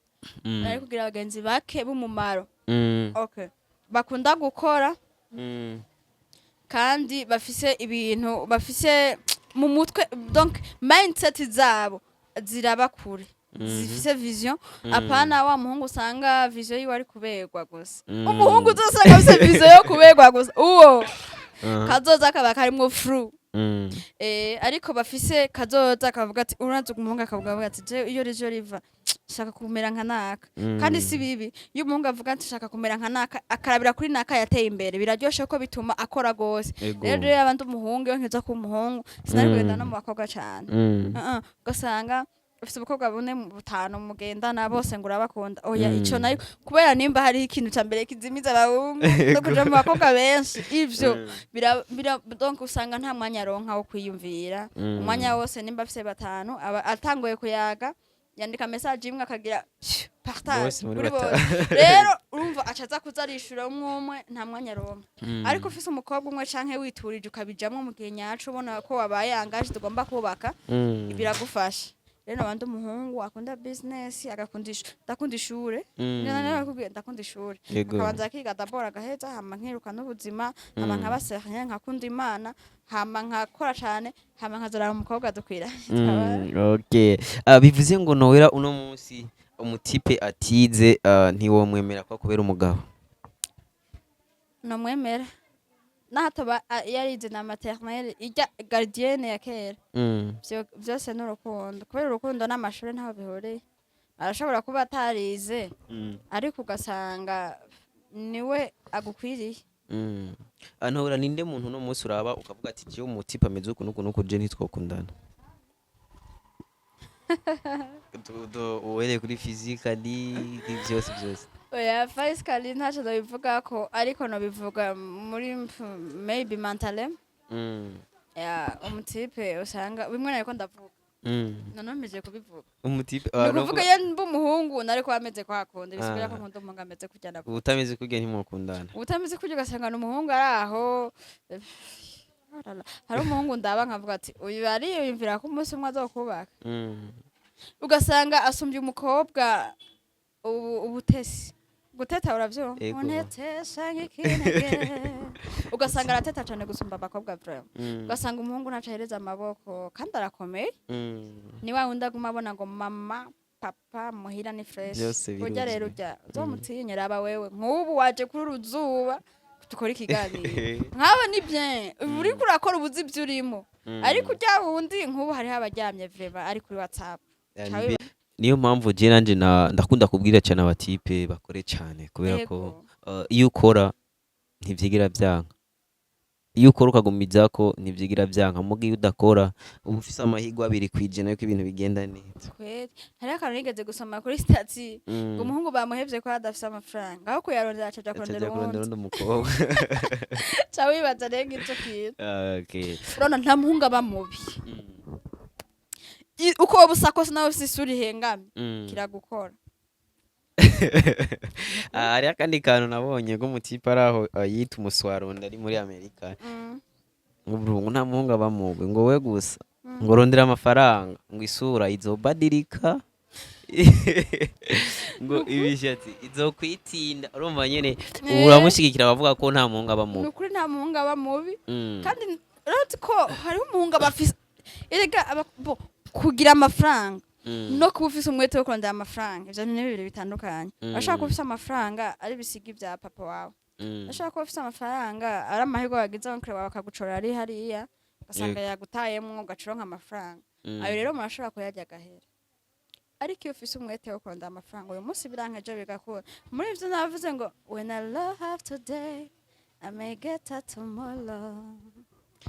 Ariko kugira abagenzi bake b'umumaro, okay, bakunda gukora, kandi bafise ibintu bafise mu mutwe, donc mindset zabo ziraba kure, zifise vision, apana wa muhungu usanga vision yiwe ari kuberwa gusa. Umuhungu uzosanga afise vision yo kuberwa gusa, uwo kazoza kaba karimwo flou. Ariko bafise kazoza kavuga ati, urazi umuhungu akavuga ati je iyo rijo riva shaka kumera nka naka. Kandi si bibi iyo umuhungu avuga ati shaka kumera nka naka, akarabira kuri naka yateye imbere, biraryoshe ko bituma akora gose. Rero rero abandi umuhungu, iyo nkiza kuba umuhungu sinari kugenda no mu bakobwa cane. Ugasanga Ufise ubukobwa bune, butanu mugendana, bose ngo urabakunda. Oya. Ico nayo, kubera nimba hariho ikintu ca mbere kizimiza abahungu no kuja mu bakobwa benshi, ivyo bira donc usanga nta mwanya aronka wo kwiyumvira. Umwanya wose, nimba afise batanu, aba atanguye kuyaga, yandika message imwe, akagira partage Bose muri kuri batanu. bose. Rero urumva aca aza kuza arishura umwe umwe, nta mwanya aronka. Ariko ufise umukobwa umwe canke witurije, ukabijamwo mu gihe nyaco, ubona ko wabaye engagé, tugomba kubaka, biragufasha. Rero nabandi, umuhungu akunda business, agakunda ndakunda ishure. Nakubwiye, ndakunda ishure. Akabanza akiga d'abord, agaheza, hama nkiruka n'ubuzima, hama nkaba sérieux, nkakunda Imana, hama nkakora cane, hama nkazoraba umukobwa dukwira. Okay. Bivuze ngo Noella, uno munsi umutipe atize ntiwomwemera ko kubera umugabo? Nomwemera nahatoba yarize na maternelle, ijya gardienne ya kera. Vyose n'urukundo, kubera urukundo n'amashuri ntaho bihuriye. Arashobora kuba atarize, ariko ugasanga niwe agukwiriye. Noella, ninde muntu uno munsi uraba ukavuga ati: "Jewe umutipe ameze uku nuku nuku, je ntitwokundana"? Uhereye kuri physically, byose byose. Oya, physically ntacyo nobivugako, ariko nobivuga muri maybe mentally. Ya, umutipe usanga bimwe nariko ndavuga. None mpejeje kubivuga. Umutipe Ni ukuvuga iyo mba umuhungu nari kuba ameze kwa kundi, bisigura ko nkunda umuhungu ameze kurya ndavuga. Utameze kurya ntimwokundana. Utameze kurya, ugasanga ni umuhungu ari aho. Hari umuhungu ndaba nkavuga ati: "Uyu ariyumvira ko umunsi umwe azokubaka." Ugasanga asumbye umukobwa ubu ubutesi, guteta uravyumva? Ego. Untetesha nk'ikinege. Ugasanga arateta cane gusumba abakobwa vraiment. Ugasanga umuhungu ntaco ahereza amaboko kandi arakomeye. Ni wa wundi aguma abona ngo mama, papa, muhira ni fresh. Vyose Urya rero biruzwi. urya uzomutinye. Raba wewe, nk'ubu waje kuri uru zuba dukora ikiganiro nk'abo, ni bien, uriko urakora ubuzi ibyo urimo. Ariko urya wundi, nk'ubu hariho abaryamye vraiment ari kuri WhatsApp. Niyo mpamvu je nanje ndakunda kubwira cyane abatipe bakore cyane, kubera ko iyo ukora ntivyigira vyanka. Iyo ukora ukagumizako ntivyigira vyanka. Muga iyo udakora, uba ufise amahirwe 2% yuko ibintu bigenda neza. Kweri, hariho akantu nigeze gusoma kuri statut, ngo umuhungu bamuhevye ko adafise amafaranga, aho kuyarondera acaja kurondera acaja kurondera uwundi. undi mukobwa. Ca wibaza rero ico kintu. Urabona nta muhungu aba mubi. Uko waba usa kose, nawe ufise isura ihengamye, kiragukora. Hariho akandi kantu nabonye k'umutipe ari aho, yita umuswaronda, ari muri Amerika. Ngo bro, ngo nta muhungu aba mubi, ngo we gusa ngo rondera amafaranga, ngo isura izobadirika, ngo ibishatsi izokwitinda. Urumva nyene uramushigikira abavuga ko nta muhungu aba Ni mubi. ukuri, nta muhungu aba mubi. Kandi uretse ko hariho umuhungu aba afise, erega bo, kugira amafaranga no kuba ufise umwete wo kurondera amafaranga, ivyo ni bibiri bitandukanye. Urashobora kuba ufise amafaranga ari ibisigi vya papa wawe. Urashobora kuba ufise amafaranga ari amahirwe wagize, oncle wawe akagucorera ari hariya, ugasanga yagutayemwo, ugaca uronka amafaranga. Ayo rero murashobora kuyarya agahera. Ariko iyo ufise umwete wo kurondera amafaranga, uyu munsi biranka, ejo bigakura. Muri ivyo navuze ngo: "When I love have today, I may get a tomorrow."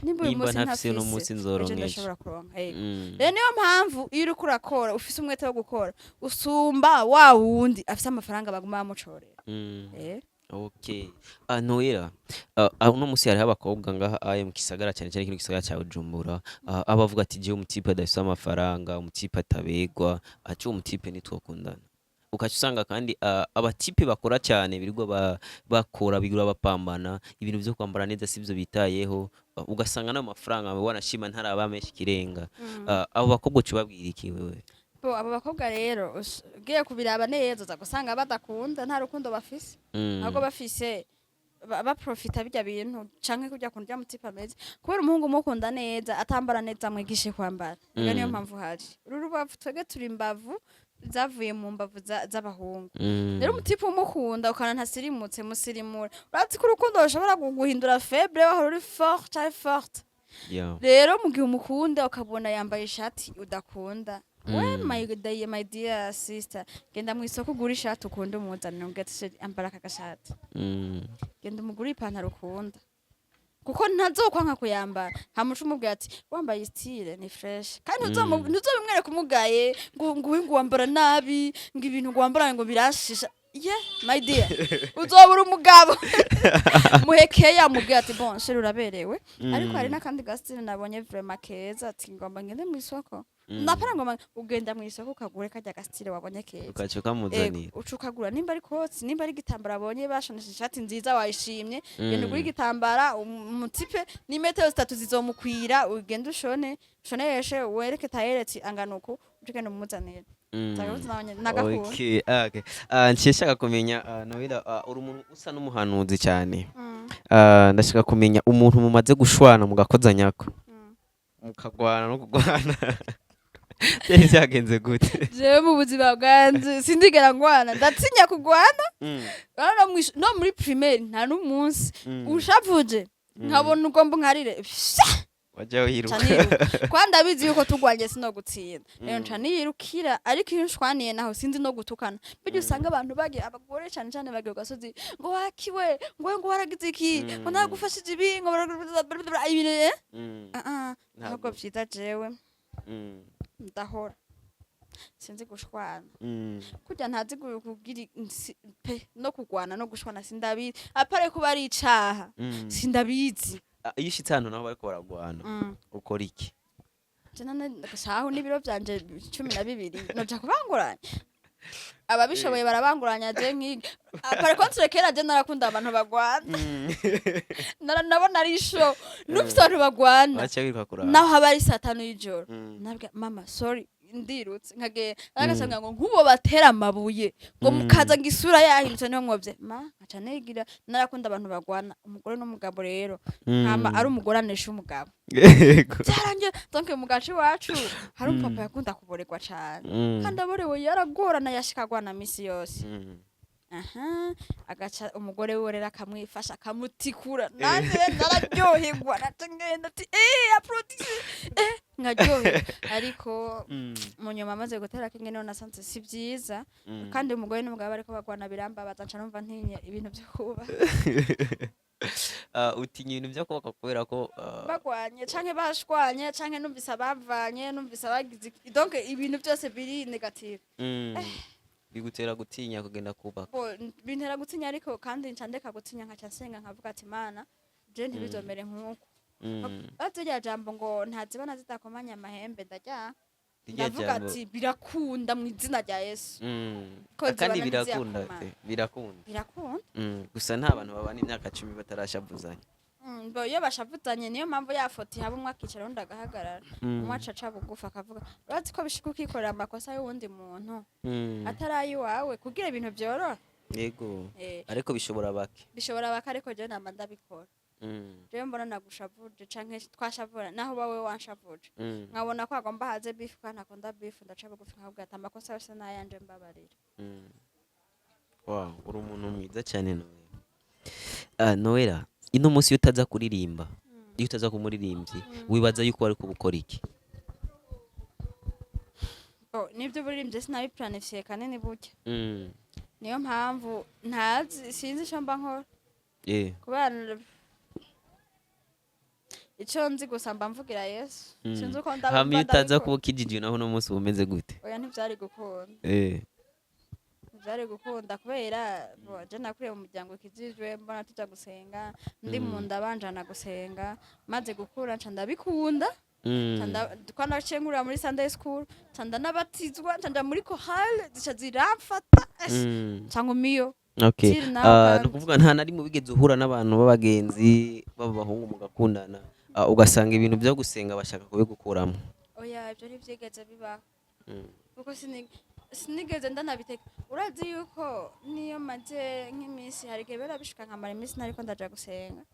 Nimba uyu Nimba munsi ntafise uno ntafise, munsi, ejo nzoronka ejo. ndashobora kuronka. Yego. Rero niyo mpamvu iyo uriko urakora, ufise umwete wo gukora, usumba wa wundi afise amafaranga baguma bamucorera. Okay. Noella, uno musi hariho abakobwa ngaha aye mu gisagara, cyane cyane kino gisagara cya Bujumbura, abavuga ati: "Jewe umutipe adafise amafaranga, umutipe atabegwa, aci umutipe nitwokundana." Ukaca usanga kandi abatipe bakora cyane, birirwa bakora, birirwa bapambana, ibintu vyo kwambara neza sivyo bitayeho, ugasanga n'amafaranga wanashima ntaraba menshi ikirenga. Abo bakobwa uca ubabwira iki wewe? Bo, abo bakobwa rero, ugiye kubiraba neza, uza gusanga badakunda, nta rukundo bafise. Ahubwo bafise baprofita bijya bintu canke kurya kuntu urya mutipe ameze. Kubera umuhungu umukunda neza, atambara neza, mwigishe kwambara. Iyo niyo mpamvu haje uru rubavu. Twebwe turi imbavu zavuye mu mbavu z'abahungu. Rero umutipe umukunda ukana ntasirimutse, musirimure. Urazi ko urukundo rushobora kuguhindura faible, wahora uri fort canke forte. Rero mu gihe umukunda, ukabona yambaye ishati udakunda, we my dear sister, genda mu isoko ugure ishati ukunda, umuzanire, umubwire ati: "Chéri, ambara aka gashati." Genda umugure ipantaro ukunda. Kuko ntazokwanka kuyambara. Hamuca umubwira ati wambaye style ni fresh, kandi ntuzobimwereka umugaye ngo wambara nabi, ngo ibintu ngo wambara ngo birashisha. Ye my dear, uzobura umugabo muhekeya, amubwira ati: "Bon chéri, uraberewe, ariko hari n'akandi ga style nabonye vraiment keza." Ati: "Ngomba ngende mu isoko." Ndapara ngomba ugenda mu isoko, ukagure karya ga style wabonye keza. Ukaca ukamuzanira. Uca ukagura, nimba ari kotsi, nimba ari igitambara abonye bashoneshe ishati nziza wayishimye, genda ugure igitambara. Umu type ni metero 3 zizomukwira. Ugende ushone, ushoneshe, wereke tailleur ati angana uku, uce ugenda umuzanire. Nagakunda. Okay. Nciye nshaka kumenya, Noella, uri umuntu usa n'umuhanuzi cyane. Ndashaka kumenya umuntu mumaze gushwana mugakozanyako, mukagwana no kugwana, byari byagenze gute? Jewe mu buzima bwanje sindigera ngwana, ndatinya kugwana. Urabona no muri primaire nta n'umunsi ushavuje nkabona ugomba nkarire fya. Wajya wiruka. Nca niruka, kwa ndabizi yuko tugwanye sino gutsinda. Rero nca niyirukira. Ariko iyo nshwaniye naho sinzi no gutukana. Burya usanga abantu bagiye, abagore cyane cyane, bagiye ku gasozi ngo wakiwe, ngo waragize iki, ngo nagufashije ibi, ngo ibintu. Ah ah, ntabwo vyiza. Jewe ndahora, sinzi gushwana. Kurya ntazi kugira pe no kugwana no gushwana sindabizi, à part kuba ari icaha. Sindabizi. Ah, iyo ushitse ahantu naho bariko baragwana, ukora iki? Shahu n'ibiro vyanje 12 noja kubanguranya. Ababishoboye barabanguranya, je nkiga. Par contre kera je narakunda abantu bagwana. Nabona ari show nufise abantu bagwana. Waca wiruka kuraba. Naho haba ari saa 5 y'ijoro, nabwira mama: "Sorry, ndirutse." Nkagenda agasanga ngo nkubo batera amabuye ngo mukaza ngo isura yahindutse, niho mwovye ma nkaca nigira. Narakunda abantu bagwana, umugore n'umugabo. Rero hama ari umugore anesha umugabo. Byarangiye. Donc mu gace iwacu hari umupapa yakunda kuborerwa cane, kandi aborewe yaragorana, yashika agwana misi yose. Aha agaca umugore wiwe rero akamwifasha, akamutikura. Nanjye nararyoherwa, naca ngenda ati applaudisse, nkaryoherwa. Ariko mu nyuma amaze gutera kenge, niho nasanze si byiza. Kandi umugore n'umugabo bariko bagwana birambabaza, nca numva ntinye ibintu vyo kuba. Ah, utinya ibintu byo kubaka kubera ko Bagwanye canke bashwanye canke numvise abavanye, numvise abagize donc ibintu byose biri négatif. Bigutera gutinya kugenda kubaka. Bo, bintera gutinya, ariko kandi nca ndeka gutinya, nkaca nsenga, nkavuga ati: "Mana, je ntibizomere nk'uko." Bazi rya jambo ngo ntazibona zidakomanya amahembe, ndarya. Rirya Ndavuga jambo. ati: "Birakunda mu izina rya Yesu." Ko Kandi zibona birakunda. ntiziyakomana. Birakunda. Birakunda. Gusa nta bantu babana imyaka 10 batarashavuzanya. Bo iyo bashavuzanye, niyo mpamvu ya foto ihaba, umwe akicara undi agahagarara. Umwe acaca bugufi akavuga. Urazi ko bishika ukikorera amakosa y'uwundi muntu atari ay'iwawe kugira ibintu byoroha. Yego. Ariko bishobora bake. Bishobora baka, ariko jewe nama ndabikora. Jewe mbona nagushavuje canke twashavura, naho bawe wanshavuje, nkabona ko agomba haze beef kandi akunda beef, ndaca bugufi nkabwira ati: "Amakosa yose n'ayanje, mbabarira." Wow, uri umuntu mwiza cyane, Noella. Ah, Noella, ino munsi iyo utaza kuririmba, iyo utaza kumuririmbyi, wibaza yuko wari kubukora iki? Oh, nibyo, buririmbye sinabiplanifiye kanini burya. Niyo mpamvu ntazi, sinzi ico mba nkora. Kubera ico nzi gusa mba mvugira Yesu. Sinzi uko ndaba. Hama Mba iyo utaza ndabikora. kuba ukijijwe naho, uno munsi uba umeze gute? Oya, ntivyari gukunda. Ntivyari gukunda kubera bo je nakuriye mu muryango ukijijwe, mbona tuja gusenga, ndi mu nda banjana gusenga. Maze gukura nca ndabikunda. Nca kwa naciye nkurira muri Sunday school, nca ndanabatizwa, nca nja muri chorale, zica ziramfata. Nca ngumiyo. Till now. Ah, Kandi ni ukuvuga nta na rimwe wigeze uhura n'abantu b'abagenzi b'abahungu mugakundana, ugasanga ibintu byo gusenga bashaka kubigukuramo? Oya, ibyo ntivyigeze bibaho, kuko sinigeze ndanabiteka. Urazi yuko niyo maze nk'iminsi, hari igihe biba bishika nkamara iminsi ntariko ndaja gusenga,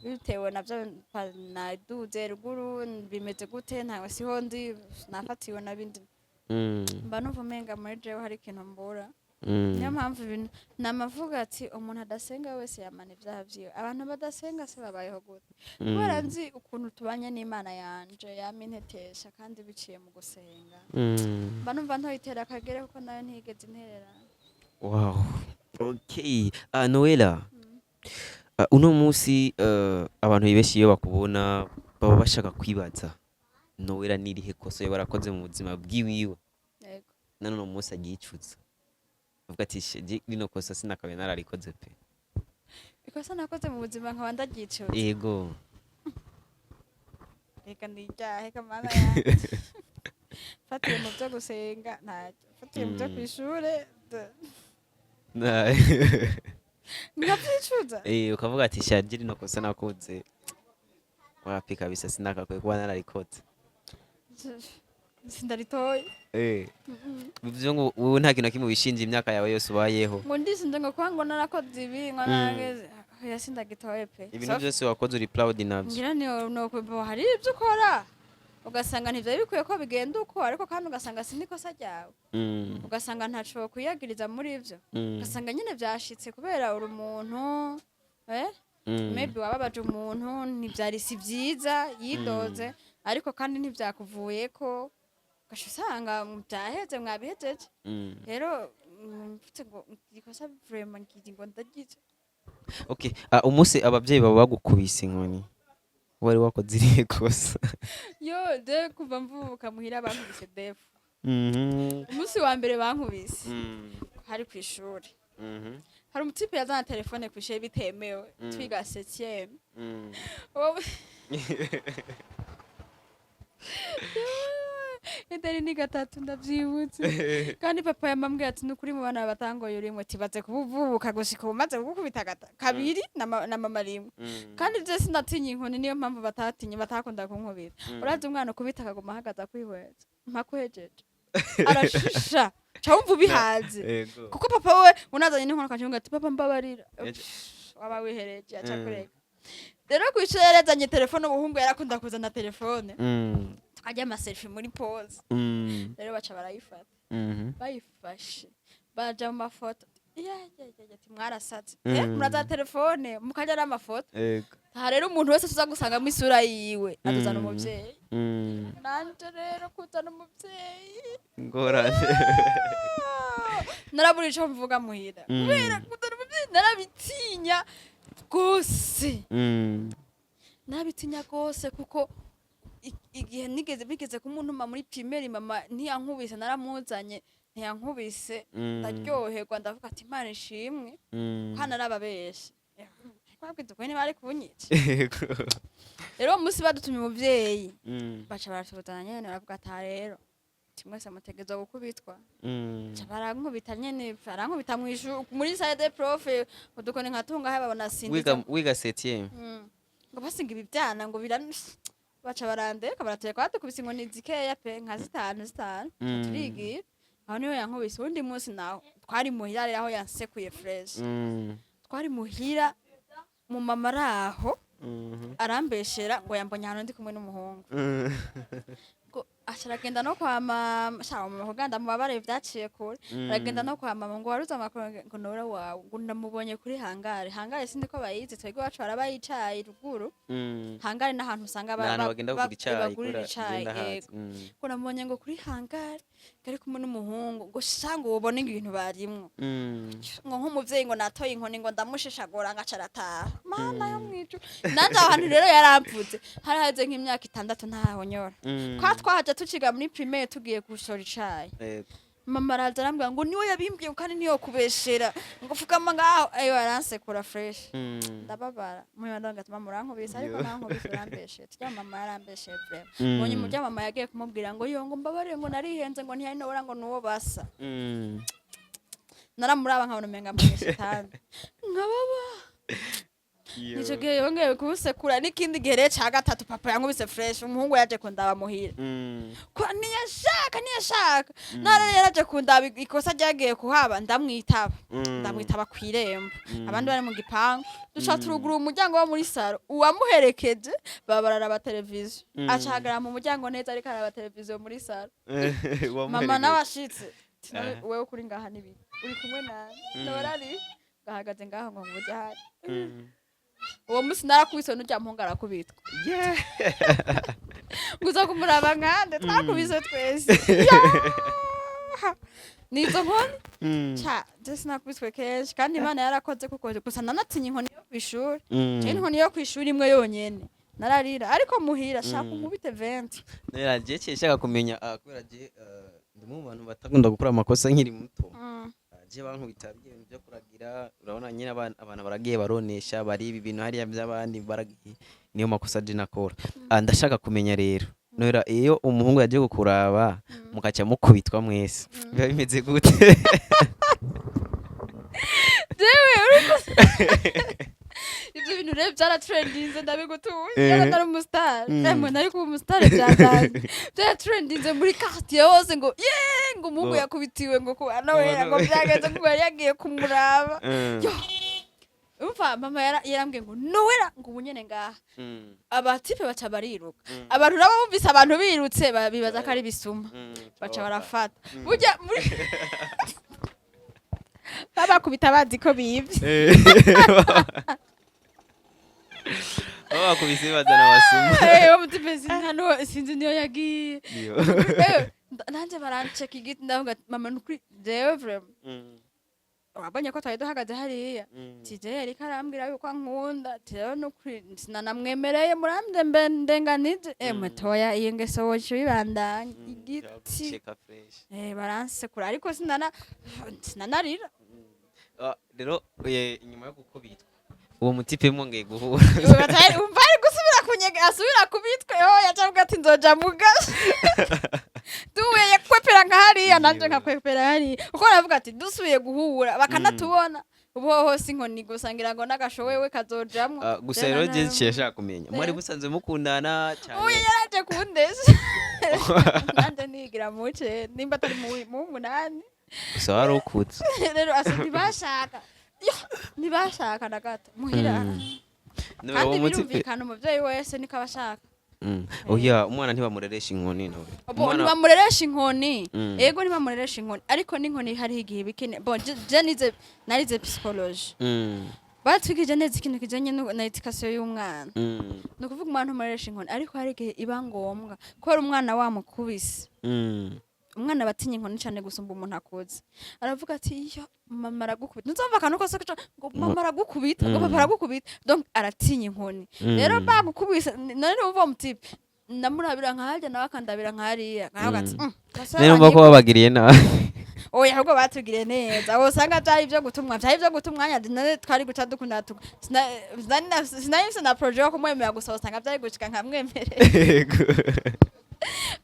bitewe navyo naduze ruguru bimeze gute, ntawe siho ndi, nafatiwe nabindi, mba numva umenga muri jewe hari ikintu mbura. Niyo mpamvu ibintu namavuga ati umuntu adasenga wese yamana ibyaha vyiwe. Abantu badasenga se babayeho gute? Kubera nzi ukuntu tubanye n'Imana yanje, yama intetesha kandi biciye mu gusenga, mba numva ntoyitera akagere, kuko nayo ntiyigeze intererana. Wow. Okay. Noella. Uno munsi abantu benshi iyo bakubona baba bashaka kwibaza Nowera n'irihe kosa yoba yarakoze mu buzima bwiwiwe none uno munsi agicuza, avuga ati: "She, rino kosa sinakabaye nararikoze pe." Ikosa nakoze mu buzima nkaba ndagyicuza? Yego. Reka niryahe kamana yanjye. Fatiye mu byo gusenga ntacyo, fatiye mu byo kw'ishure nkabyicuza. Ukavuga ati: "Shaje, rino kosa nakoze wapi kabisa, sinakakwiye kuba nararikoze." Sindaritoye. Bivuze ngo wowe nta kintu na kimwe wishinja imyaka yawe yose ubayeho? Ngo ndisinze ngo kuba ngo narakoze ibi, ngo narageze, oya, sindagitoye pe. Ibintu byose wakoze uri proud navyo? Ngira ni no hari ibyo ukora ugasanga ntivyari bikwiye ko bigenda uko, ariko kandi ugasanga si n'ikosa ryawe, ugasanga ntaco kwiyagiriza muri ivyo, ugasanga nyine vyashitse kubera uri umuntu, maybe wababaje umuntu, ntivyari si vyiza yidoze, ariko kandi ntivyakuvuyeko, ugaca usanga vyaheze, mwabihejeje. Rero mfite ngo ikosa vraiment ngira ngo ndagize. Okay, umunsi abavyeyi baba bagukubise inkoni wari wakoze irihe kosa? Yo, je kuva mvuka muhira bankubise defu. Umunsi wa mbere bankubise hari kw'ishuri. Hari umutipe yazana telefone kw'ishuri bitemewe, twiga septième. Idari ni gatatu ndavyibutse, kandi papa yamambwiye ati: "Nukuri mu bana batangoye urimwe, tibaze kubuvuka gushika ubu maze kugukubita kabiri na mama rimwe." Kandi je sinatinya inkoni, niyo mpamvu batatinye, batakunda kunkubita. Urazi umwana ukubita akaguma ahagaze akwihweza mpaka uhejeje, arashisha, ca wumva ubihaze. Kuko papa we unazanye n'inkono akaca ati: "Papa, mbabarira." Waba wihereje, aca kureka. Rero kw'ishuri yarazanye telefone, umuhungu yarakunda kuzana telefone, tukarya amaselfie muri pause. Rero baca barayifata. Bayifashe baja mu mafoto. Ya, ya, ya, ya, ati: "Mwarasatse." Muraza telefone mukarya n'amafoto. Aha rero umuntu wese tuza gusangamo isura yiwe aduzana umuvyeyi. Nanje rero kuzana umuvyeyi, Ngorane. Narabura ico mvuga muhira. Kubera kuzana umuvyeyi narabitinya rwose. Narabitinya rwose kuko igihe nigeze bigeze kumuntuma muri primaire, mama ntiyankubise, naramuzanye ntiyankubise. Ndaryoherwa, ndavuga ati: "Imana ishimwe." Ko narababeshe kwabwiza ukuri ntibari kunyica. Rero uwo munsi badutumye umuvyeyi, baca baratuzana nyene, baravuga ati: "Aha rero mwese mutegerezwa gukubitwa." Baca barankubita nyene, barankubita mw'ishuri muri salle de prof, udukoni nka tungahe babona sindiza. Wiga septième? Ngo basinga ibi byana ngo bira, baca barandeka, barateka, badukubise inkoni zikeya pe, nka zitanu zitanu. Turigira aho niho yankubise. Uwundi munsi naho twari muhira rero, aho yansekuye fresh, twari muhira, mu mama araho, arambeshera ngo yambonye ahantu ndi kumwe n'umuhungu, ngo aca aragenda no kwa mama, sha mama kugira ndamubabare vyaciye kure. Aragenda no kwa mama ngo waruze amakuru ngo nora wawe ngo ndamubonye kuri hangare. Hangare sindi ko bayizi, twebwe iwacu harabayicaye ruguru. Hangare n'ahantu usanga N'ahantu bagenda kugura icayi. Bagurira Kura icayi. genda hazi. Yego. Ngo namubonye ngo kuri hangare kari kumwe n'umuhungu, ngo sha ngo ubone ibintu barimwo, ngo nk'umuvyeyi ngo natoye inkoni ngo ndamushishagura, ngo aca arataha. Mana yo mwijuru! Nanje aho hantu rero yaramvuze, haraheze nk'imyaka 6 ntahonyora. Kwa twahaja tuciga muri primaire, tugiye gushora icayi. Mama araza arambwira ngo niwe yabimbwiye kandi niyo kubeshera, ngo fukama ngaho, ayo aransekura fresh. Ndababara munyuma, ndavuga ati: "Mama, urankubise, ariko nankubise urambeshe." Turya mama yarambeshe vraiment. Munyuma urya mama yagiye kumubwira ngo: "Yo," ngo, "mbabarire," ngo, "narihenze," ngo, "ntiyari nobora," ngo, "nuwo basa." Naramuraba nkabona umenga mbonye shitani, nkababa. Nico gihe yongeye kuwusekura. N'ikindi gihe rero ca gatatu papa yankubise fresh, umuhungu yaje kundaba muhira. Ko ntiyashaka, ntiyashaka nara yaraje kundaba, ikosa ryagiye kuhaba, ndamwitaba. Ndamwitaba kw'irembo, abandi bari mu gipangu, duca turugura umuryango wo muri salon, uwamuherekeje baba bararaba televiziyo. Aca ahagarara mu muryango neza, ariko araba televiziyo muri salon. Mama n'abashitse ati: "None wewe kuri ngaha n'ibiki, uri kumwe nani?" Norari ngahagaze ngaho ngo nguje ahari. Uwo munsi narakubiswe n'urya muhungu arakubitwa. Nguza kumuraba nkande, twakubiswe twese. Yeah! Nizo nkoni. Ca je sinakubiswe kenshi, kandi Imana yarakoze, kuko gusa nanatinye inkoni yo kw'ishuri. Je inkoni yo kw'ishuri imwe yonyene nararira, ariko muhira shaka unkubite 20. Nera je nshaka kumenya, kubera je ndi mu bantu batakunda gukora amakosa nkiri muto. Je bankubita ibintu byo kuragira, urabona nyine abana baragiye baronesha, bari ibi bintu hariya by'abandi baragiye, niyo makosa je nakora. Ndashaka kumenya rero, Noella, iyo umuhungu yagiye kukuraba mukaca mukubitwa mwese, biba bimeze gute? Jewe uriko ivyo bintu rero byaratrendinze, ndabigutuye. Yaba nari umustar, emwe nari kuba umustar. Byatanze, byaratrendinze muri quartier hose ngo ye, ngo umuhungu yakubitiwe, ngo ku Noella, ngo byagenze ngo yari yagiye kumuraba. Yo, umva, mama yarambwiye ngo Noella, ngo ubu nyene ngaha. Abatipe baca bariruka. Abantu nabo bumvise abantu birutse, bibaza ko ari bisuma, baca barafata burya muri babakubita bazi ko bivye. Babakubise bazana abasuma. Eh, uwo mutipe sinzi niyo yagiye. Niyo. Nanje baranceka igiti, ndavuga ati, mama, nukuri jewe vraiment wabonye ko twari duhagaze hariya, tije yariko arambwira yuko ankunda, ati rero nukuri sinanamwemereye, murambe mbe ndenganije. Emwe, toya iyo ngeso woca ubibandanya igiti. Cheka fresh. Baransekura, ariko sinanarira. Rero inyuma yo gukubitwa uwo mutipe mwongeye guhura? Umva, ari gusubira kunyega, asubira kubitwe yo, yaca avuga ati nzoja mugasha duhuye, yakwepera nka hariya, nanje nkakwepera hariya, kuko aravuga ati dusubiye guhura bakanatubona, ubu hoho si inkoni gusa, ngira ngo n'agasho wewe kazojamwo. Gusa rero je nshaka kumenya, mwari musanzwe mukundana cyane? Uyu yaraje kundesha, nanje nigira muce nimba atari mu 8. Gusa wari ukutse. Rero asa ntibashaka. Yo, ntibashaka na gato muhira. No, Kandi uwo mutipe birumvikana, umuvyeyi wese niko aba ashaka. Oya, umwana ntibamureresha inkoni nawe. Bo ntibamureresha inkoni. Ego, ntibamureresha inkoni, ariko n'inkoni hariho igihe bikene. Bon, je nize, narize psychologie. Batwigije neza ikintu kijanye na éducation y'umwana. Ni ukuvuga umwana ntumureresha inkoni, ariko hari igihe iba ngombwa kubera umwana wamukubise. Umwana batinya inkoni cyane gusumba umuntu akuze. Aravuga ati iyo mama aragukubita, ntuzumva akantu kose ngo mama aragukubita, ngo papa aragukubita, donc aratinya inkoni. Rero bagukubise, none uva mutipe namurabira nka harya, nawe akandabira nka hariya, nkavuga ati "Basore Rero mba ko babagiriye nabi. Oya, ahubwo batugiriye neza. Usanga byari ibyo gutumwa, byari ibyo guta umwanya, none twari guca dukunda sinari mfise na projet yo kumwemera, gusa usanga byari gushika nkamwemerera.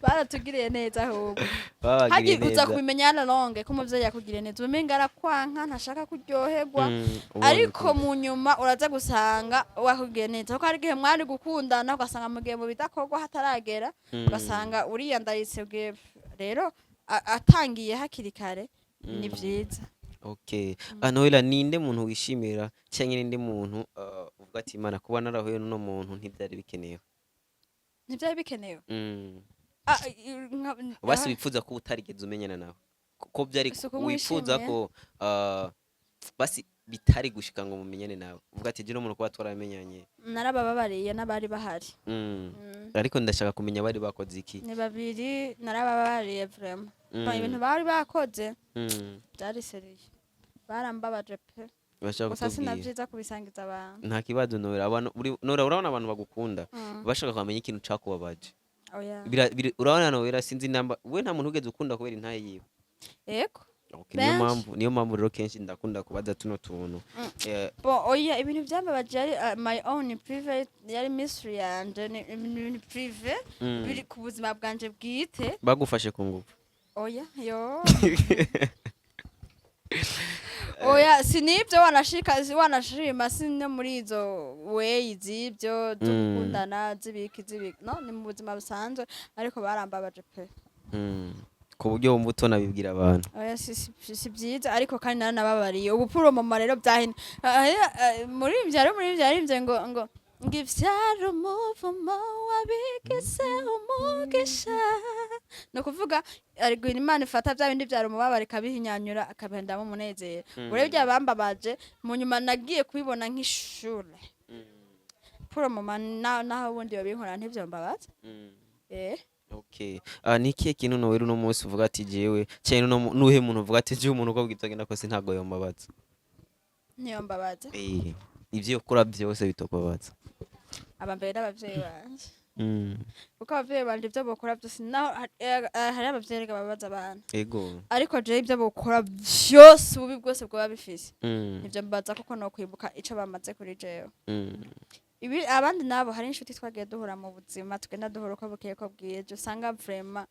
Baratugiriye neza ahubwo. Babagiriye Hagi uza neza. kubimenya à la longue ko umuvyeyi yakugiriye neza, umenga arakwanka, ntashaka kuryoherwa. Ubonye Ariko ko- mu nyuma uraza gusanga wakugiriye neza, kuko hari igihe mwari gukundana ugasanga mugihe mu bidakorwa hataragera, ugasanga uriyandaritse bwe. Rero atangiye hakiri kare ni vyiza. Okay. Noella, ninde muntu wishimira cyangwa ninde muntu uvuga ati Imana, kuba narahuye n'uno muntu ntibyari bikenewe? Ntivyari bikenewe. Basi wifuza ko utarigeze umenyana nawe, ko byari Si uko wifuza mwishimiye. ko basi bitari gushika ngo mumenyane nawe, uvuga ati jino muntu kuba twaramenyanye. Narabababariye n'abari bahari. Ariko ndashaka kumenya bari bakoze iki. Ni babiri narababariye vraiment. Bon, ibintu bari bakoze byari sérieux, barambabaje pe. Bashaka Gusa kutubwira. sinavyiza kubisangiza abantu. Nta kibazo, Noella. Abantu Noella, urabona abantu bagukunda bashaka kumenya ikintu cakubabaje. Oya. Urabona Noella, sinzi namba we nta muntu ugeze ukunda kubera intahe yiwe. Ego. Okay, niyo Benshi. mpamvu, niyo mpamvu rero kenshi ndakunda kubaza tuno tuntu. Bon, oya, ibintu byambabaje yari my own private, yari mystery yanje, ni ibintu privé biri ku buzima bwanje bwite. Bagufashe ku ngufu? Oya, yo, oya, si nibyo, wanashika wanashima, si no muri izo way z'ibyo zo gukundana z'ibiki z'ibiki, no ni mu buzima busanzwe, ariko barambabaje pe. Ku buryo wumva utonabibwira abantu? Oya, si byiza, ariko kandi naranababariye ubu puro mama. Rero byahina muri ibyo, muri ibyo yaririmbye ngo ivyara umuvumo wabigize umugisha. Ni ukuvuga ariko Imana ifata bya bindi byara umubabaro ikabihinyanyura, akabihendamo umunezero. Urebye abambabaje mu nyuma nagiye kubibona nk'ishure. Puro mama, naho ubundi babinkora ntivyombabaza. Okay. Ah, ni ikihe kintu Noel uno munsi uvuga ati jewe, cyane uno nuhe muntu uvuga ati jewe umuntu uko bwitwa kose ntabwo yombabaza? Niyo mbabaza. Eh, ivyo ukora byose bitokubabaza. Aba mbere n'abavyeyi banje, kuko abavyeyi banje ibyo bokora byose, naho hari abavyeyi rega bababaza abana, ariko jewe ibyo bokora byose, ububi bwose bwoba bifise, nivyo mbaza, kuko no kwibuka ico bamaze kuri jewe. Ibi abandi nabo, hari inshuti twagiye duhura mu buzima, tugenda duhura uko bukeye ko bwije, usanga vraiment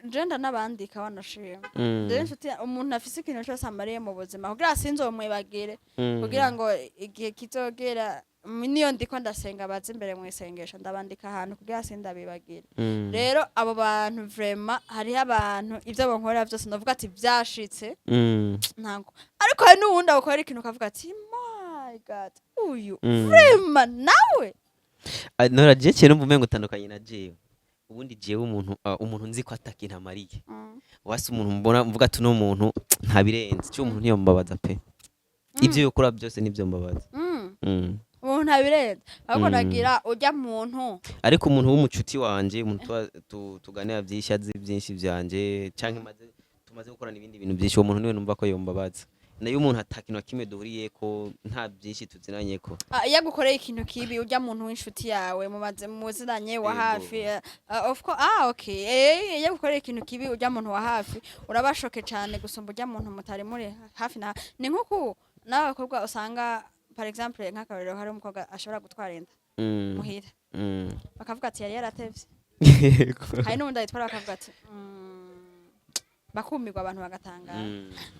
je ndanabandika wanashima. Rero inshuti, umuntu afise ikintu cyose amariye mu buzima, kugira sinzomwibagire, kugira ngo igihe kizogera, niyo ndiko ndasenga baza imbere mu isengesho, ndabandika ahantu kugira sindabibagire. Rero abo bantu vraiment, hariho abantu ibyo bankorera byose ndavuga ati byashitse, ntango. Ariko hari n'uwundi agukorera ikintu ukavuga ati: "My God, uyu vraiment nawe." Ah, Nora, je kintu numva umengo utandukanye na jewe. Ubundi jewe umuntu, umuntu nzi ko atakintu amariye, wasi umuntu mbona mvuga ati uno muntu ntabirenze, cyo umuntu ntiyombabaza pe. Ibyo yokora byose nibyo mbabaza. Umuntu ntabirenze, ahubwo nagira ujya muntu. Ariko umuntu w'umucuti wanje, umuntu tuganira byinshi, azi byinshi byanje, canke tumaze gukorana ibindi bintu byinshi, uwo muntu niwe numva ko yombabaza. Nayo umuntu atakintu na kimwe duhuriyeko, nta byinshi tuzinanyeko. Ah, iyo agukoreye ikintu kibi ujya muntu w'inshuti yawe mumaze muziranye wa hafi, of course, ah okay, iyo agukoreye ikintu kibi ujya muntu wa hafi, urabashoke cyane gusumba ujya muntu mutari muri hafi. Na ni nkuku n'abakobwa usanga, par exemple, nk'akarorero, hari umukobwa ashobora gutwara inda muhira, bakavuga ati yari yaratevye. Hari n'uwundi ayitwara bakavuga ati bakumirwa, abantu bagatangara.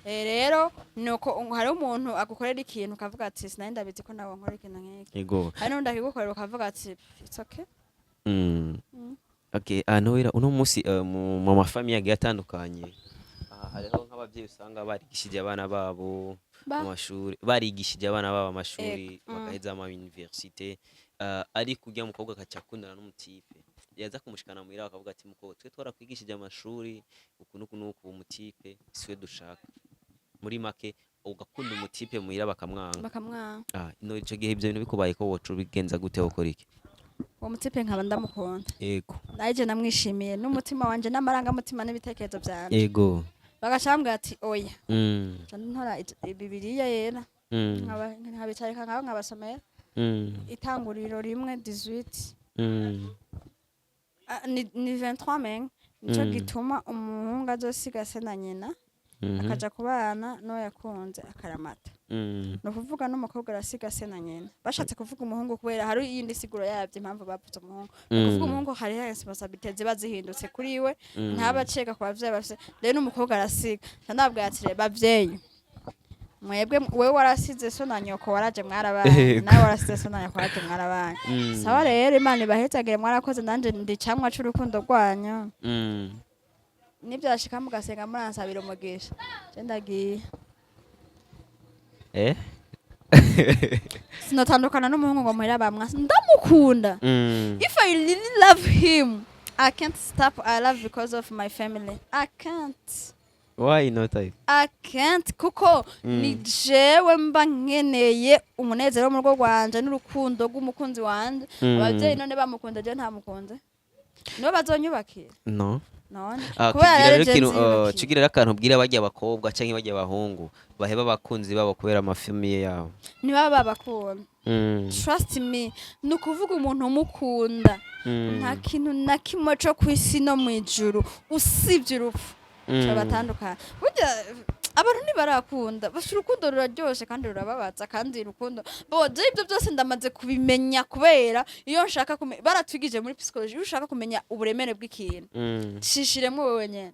Rero nuko hari umuntu agukorera ikintu ukavuga ati sinari ndabizi ko nawe nkora ikintu nk'iki. Hari n'undi akigukorera ukavuga ati it's okay. Okay, Noella, uno munsi mu mafamiye agiye atandukanye, hariho nk'abavyeyi usanga barigishije abana babo amashuri, barigishije abana babo amashuri, bagaheza ama université, ariko urya mukobwa akaca akundana n'umutipe, yaza kumushikana muhira bakavuga ati: "Mukobwa, twe twarakwigishije amashuri uku n'uku n'uku, umutipe siwe dushaka." Muri make ugakunda umutipe, muhira bakamwanga. Bakamwanga. Ah, no ico gihe ivyo bintu bikubaye ko woca ubigenza gute, wokora iki? Uwo mutipe nkaba ndamukunda, naje namwishimiye n'umutima wanje n'amarangamutima n'ibitekerezo byanje, bagaca bambwira ati oya, nca ntora Bibiliya yera, nkabicarika nkabo, nkabasomera Itanguriro 1:18. Ah, ni 23 menga nico gituma umuhungu azosiga se na nyina, akaja kubana n'uwo yakunze akaramata. Ni ukuvuga n'umukobwa arasiga se na nyina. Bashatse kuvuga umuhungu kubera hari iyindi siguro yabyo, impamvu bavuze umuhungu. Ni ukuvuga umuhungu hariho responsabilité ziba zihindutse kuri we, ntaba aceka ku bavyeyi bafise. Rero n'umukobwa arasiga. Nca ndababwira ati: "Rero bavyeyi, mwebwe, wewe warasize so na nyoko, waraje mwarabanye, nawe warasize so na nyoko, waraje mwarabanye. Sawa rero, Imana ibahezagire, mwarakoze, nanje ndi camwa c'urukundo rwanyu. Nibyashika mugasenga muransabira umugisha, je ndagiye." Sinotandukana n'umuhungu ngo muhera bamwasa ndamukunda. If I really love him, I can't stop. I love because of my family, I can't. Why not I? I can't, kuko ni jewe mba nkeneye umunezero wo mu rugo rwanje n'urukundo rw'umukunzi wanje. Abavyeyi none bamukunda, je ntamukunze, nibo bazonyubakira? No. None Ah, kubera kigira rero rero je ikintu, nziyubakira. Kigira rero akantu ubwira barya abakobwa canke barya abahungu baheba abakunzi babo kubera amafamiye yabo. Ntibaba babakunda. Trust me, ni ukuvuga umuntu umukunda, nta kintu na kimwe co kw'isi no mw'ijuru usibye urupfu batandukana. Burya abantu ntibarakunda basi, urukundo ruraryoshe kandi rurababaza, kandi urukundo bo je ibyo byose ndamaze kubimenya, kubera iyo nshaka baratwigije muri psychology, iyo ushaka kumenya uburemere bw'ikintu, cishiremo wowe nyene.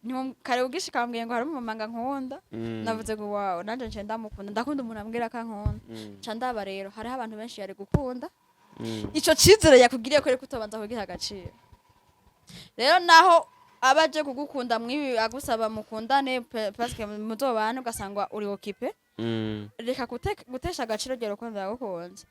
Ni kare ugishika bambwiye ngo hari umumama nkunda. Navuze ngo wow, nanje nce ndamukunda, ndakunda umuntu ambwira ko ankunda. Nca ndaba rero hariho abantu benshi yari gukunda. Ico cizere yakugiriye ko reko utobanza kugiha agaciro. Rero naho aba aje kugukunda mwibi, agusaba mukundane parce que muzobane, ugasanga uri occupé, reka gutesha agaciro ryo rukundo yagukunze.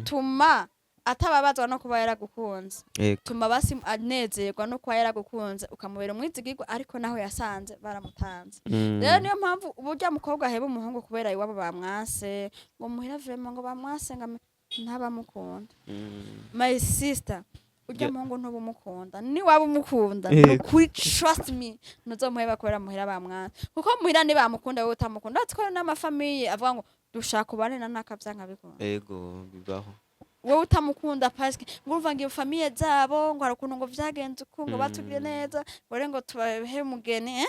Tuma atababazwa no kuba yaragukunze. Tuma basi anezerwa no kuba yaragukunze, ukamubera umwizigirwa, ariko naho yasanze baramutanze. Rero niyo mpamvu uburyo mukobwa aheba umuhungu kubera iwabo bamwase, ngo muhira vraiment ngo bamwase, ngo ntabamukunda. My sister, Urya muhungu ntuba umukunda. Niwaba umukunda, nukuri, trust me, ntuzomuheba kubera muhira bamwana, kuko muhira nibamukunda, wowe utamukunda. Uretse ko hari n'ama famille avuga ngo dushaka ubane na nakavyanka bikunda. Ego, bibaho. Wowe utamukunda, parce que ngo urumva ngo iyo famille zabo, ngo hari ukuntu ngo vyagenze uku, ngo batugire neza, ngo rero ngo tubahe umugeni, eh?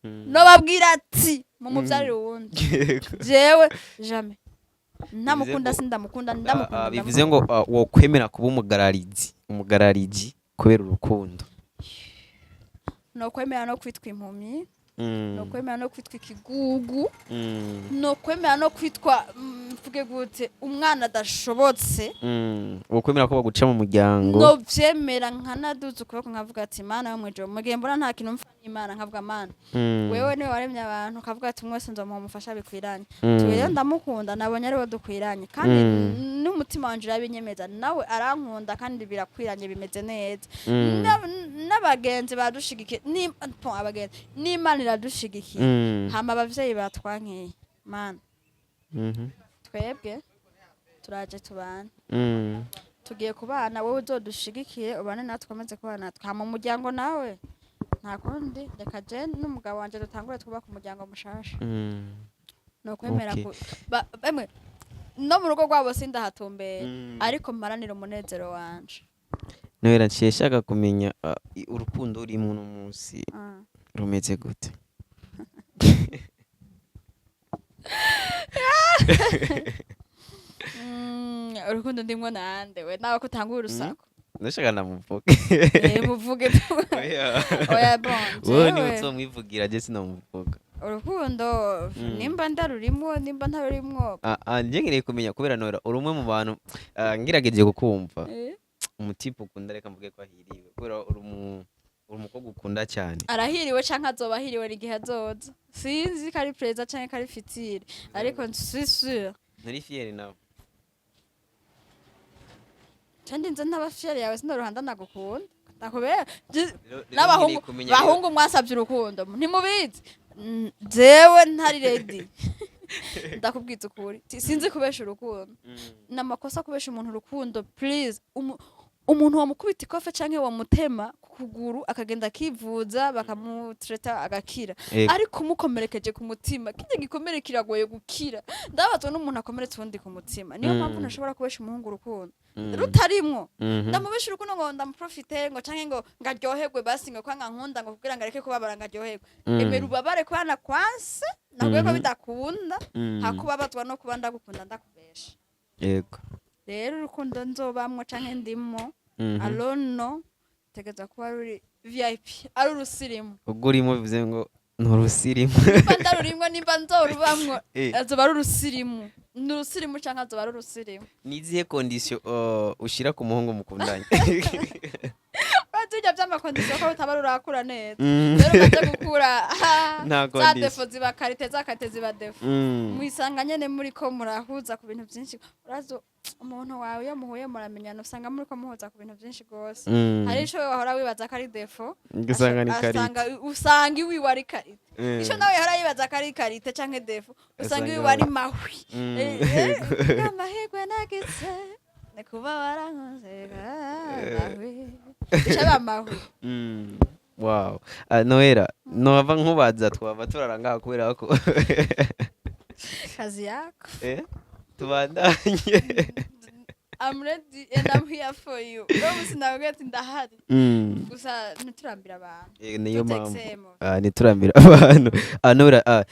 Nobabwira ati mumuvyarire uwundi. Jewe jamais ntamukunda. Sindamukunda, ndamukunda. Bivuze ngo wokwemera kuba umugararizi kubera urukundo? Nokwemera no kwitwa impumyi, nokwemera no kwitwa ikigugu, nokwemera no kwitwa, mvuge gute, umwana adashobotse. Wokwemera ko baguca mu muryango? Novyemera, nkanaduza ukuboko nkavuga ati: "Mana yo mw'ijuru," mu gihe mbona nta kintu mpfa n'Imana, nkavuga: "Mana, wewe niwe waremye abantu," ukavuga ati: "Umwe wese nzomuha umufasha bikwiranye." Tuwe rero ndamukunda, nabonye ariwe dukwiranye, kandi n'umutima wanje urabinyemeza, nawe arankunda kandi birakwiranye, bimeze neza. N'abagenzi badushigikiye, bon, abagenzi n'Imana iradushigikiye. Hama abavyeyi batwankeye, Mana, twebwe turaje tubane, tugiye kubana, wowe uzodushigikire ubane natwe, ukomeze kubana natwe. Hama umuryango nawe nta kundi, reka je n'umugabo wanje dutangure twubake umuryango mushasha. Ni ukwemera emwe no mu rugo rwabo sindahatumbera, ariko mparanira umunezero wanje. Noella, nciye shaka kumenya urukundo urimo uno munsi rumeze gute? Urukundo ndimwo nande? We nawe ko utangura urusaku. Ndashaka namuvuge. Eh, muvuge. Oya. Oya, bon, Wowe niwe jewe uzomwivugira, je sinamuvuga. Urukundo, nimba ndarurimwo, nimba ntarurimwo. Nje nkeneye kumenya kubera Noella uri umwe mu bantu, ngerageje kukumva, umu type ukunda, reka mvuge ko ahiriwe kubera uri umukobwa ukunda cyane. Arahiriwe canke azoba ahiriwe igihe azoza, sinzi ko ari présent canke ko ari futur, ariko suis sûre. Nturi fier nawe? Kandi nze ntaba fier yawe, sinoruhanda nagukunda ndakubera. Rero N'abahungu nkeneye kumenya bahungu mwasabye urukundo ntimubizi. Jewe ntari ready, ndakubwiza ukuri. Sinzi kubesha urukundo. Ni amakosa kubesha umuntu urukundo, please. Umuntu wamukubita ikofe canke wamutema ku kuguru akagenda akivuza, bakamutreta agakira, ariko umukomerekeje ku mutima, kirya gikomere kiragoye gukira. Ndabazwa n'umuntu akomeretse uwundi ku mutima. Niyo mpamvu ntashobora kubesha umuhungu urukundo rutarimwo. Ndamubesha urukundo ngo ndamuprofite, ngo canke ngo ngaryoherwe, basi ngo kwanga nkunda, ngo kugira ngo areke kubabara ngaryoherwe. Emera ubabare kubana kwanse nakubwiye ko bidakunda, hakubabazwa no kuba ndagukunda ndakubesha. Rero urukundo nzobamwo canke ndimwo, alono tegeza kuba ruri VIP, ari urusirimu. Ubwo urimo bivuze ngo ni urusirimu? Nimba ndarurimwo, nimba nzorubamwo, azoba ari urusirimu. Ni urusirimu canke azoba ari urusirimu. Ni izihe condition ushira ku muhungu mukundanye? Urazi birya vy'ama condition ko rutaba rurakura neza. Rero umaze gukura, Nta za condition. défauts ziba qualité, za qualité ziba défauts. Mwisanga nyene muriko murahuza ku bintu vyinshi. Urazi umuntu wawe iyo muhuye muramenyana, usanga muriko muhuza ku bintu vyinshi gose. Hari ico wahora wibaza ko ari défaut, ugasanga ni qualité. Usanga iwiwe ari qualité. Ico nawe yahora yibaza ko ari qualité canke défaut, usanga Usanga iwiwe ari mahwi. Amahirwe nagize ni kuba warankunze, mahwi bica biba mahwi. Wow. Noella, nohava nkubaza twaba turara ngaha kubera ko Kazi yako. Tubandanye. I'm ready and I'm here for you. Uno musi nababwiye ati ndahari. Gusa ntiturambira abantu. Niyo mpamvu. Tutexemo. Ntiturambira abantu. Noella,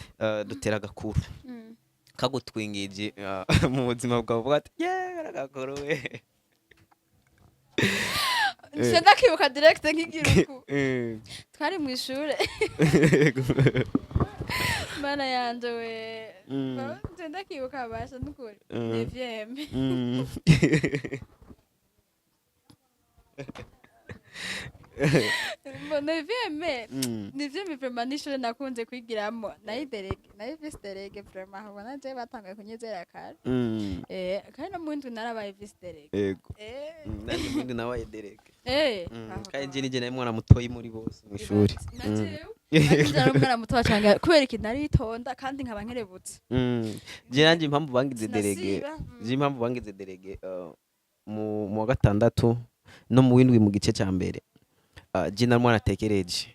dutera agakuru kagutwingije mu buzima bwawe, uvuga ati: "Yeee, agakuru we." Nce ndakibuka direct nkigira uku. Twari mu ishure. Mana yanje we. Nce ndakibuka basha nukuri. Neuvième. Bon, neuvième. Neuvième vraiment n'ishure nakunze kwigiramo. Nayi déléguée, nayi vice déléguée vraiment. Aho ubona je batanguye kunyizera kare. Kandi no mu w'indwi narabaye vice déléguée. Nanjye ubundi nabaye déléguée. Aho Kandi nje nije nari mwana mutoyi muri bose mu ishuri. Na jewe. Nanjye nari umwana muto cane kubera ikintu naritonda kandi nkaba nkerebutse. Je nanje impamvu bangize délégué, Sinasiba. Je impamvu bangize délégué mu wa gatandatu No mu windwi, mu gice ca mbere, je nari umwana atekereje.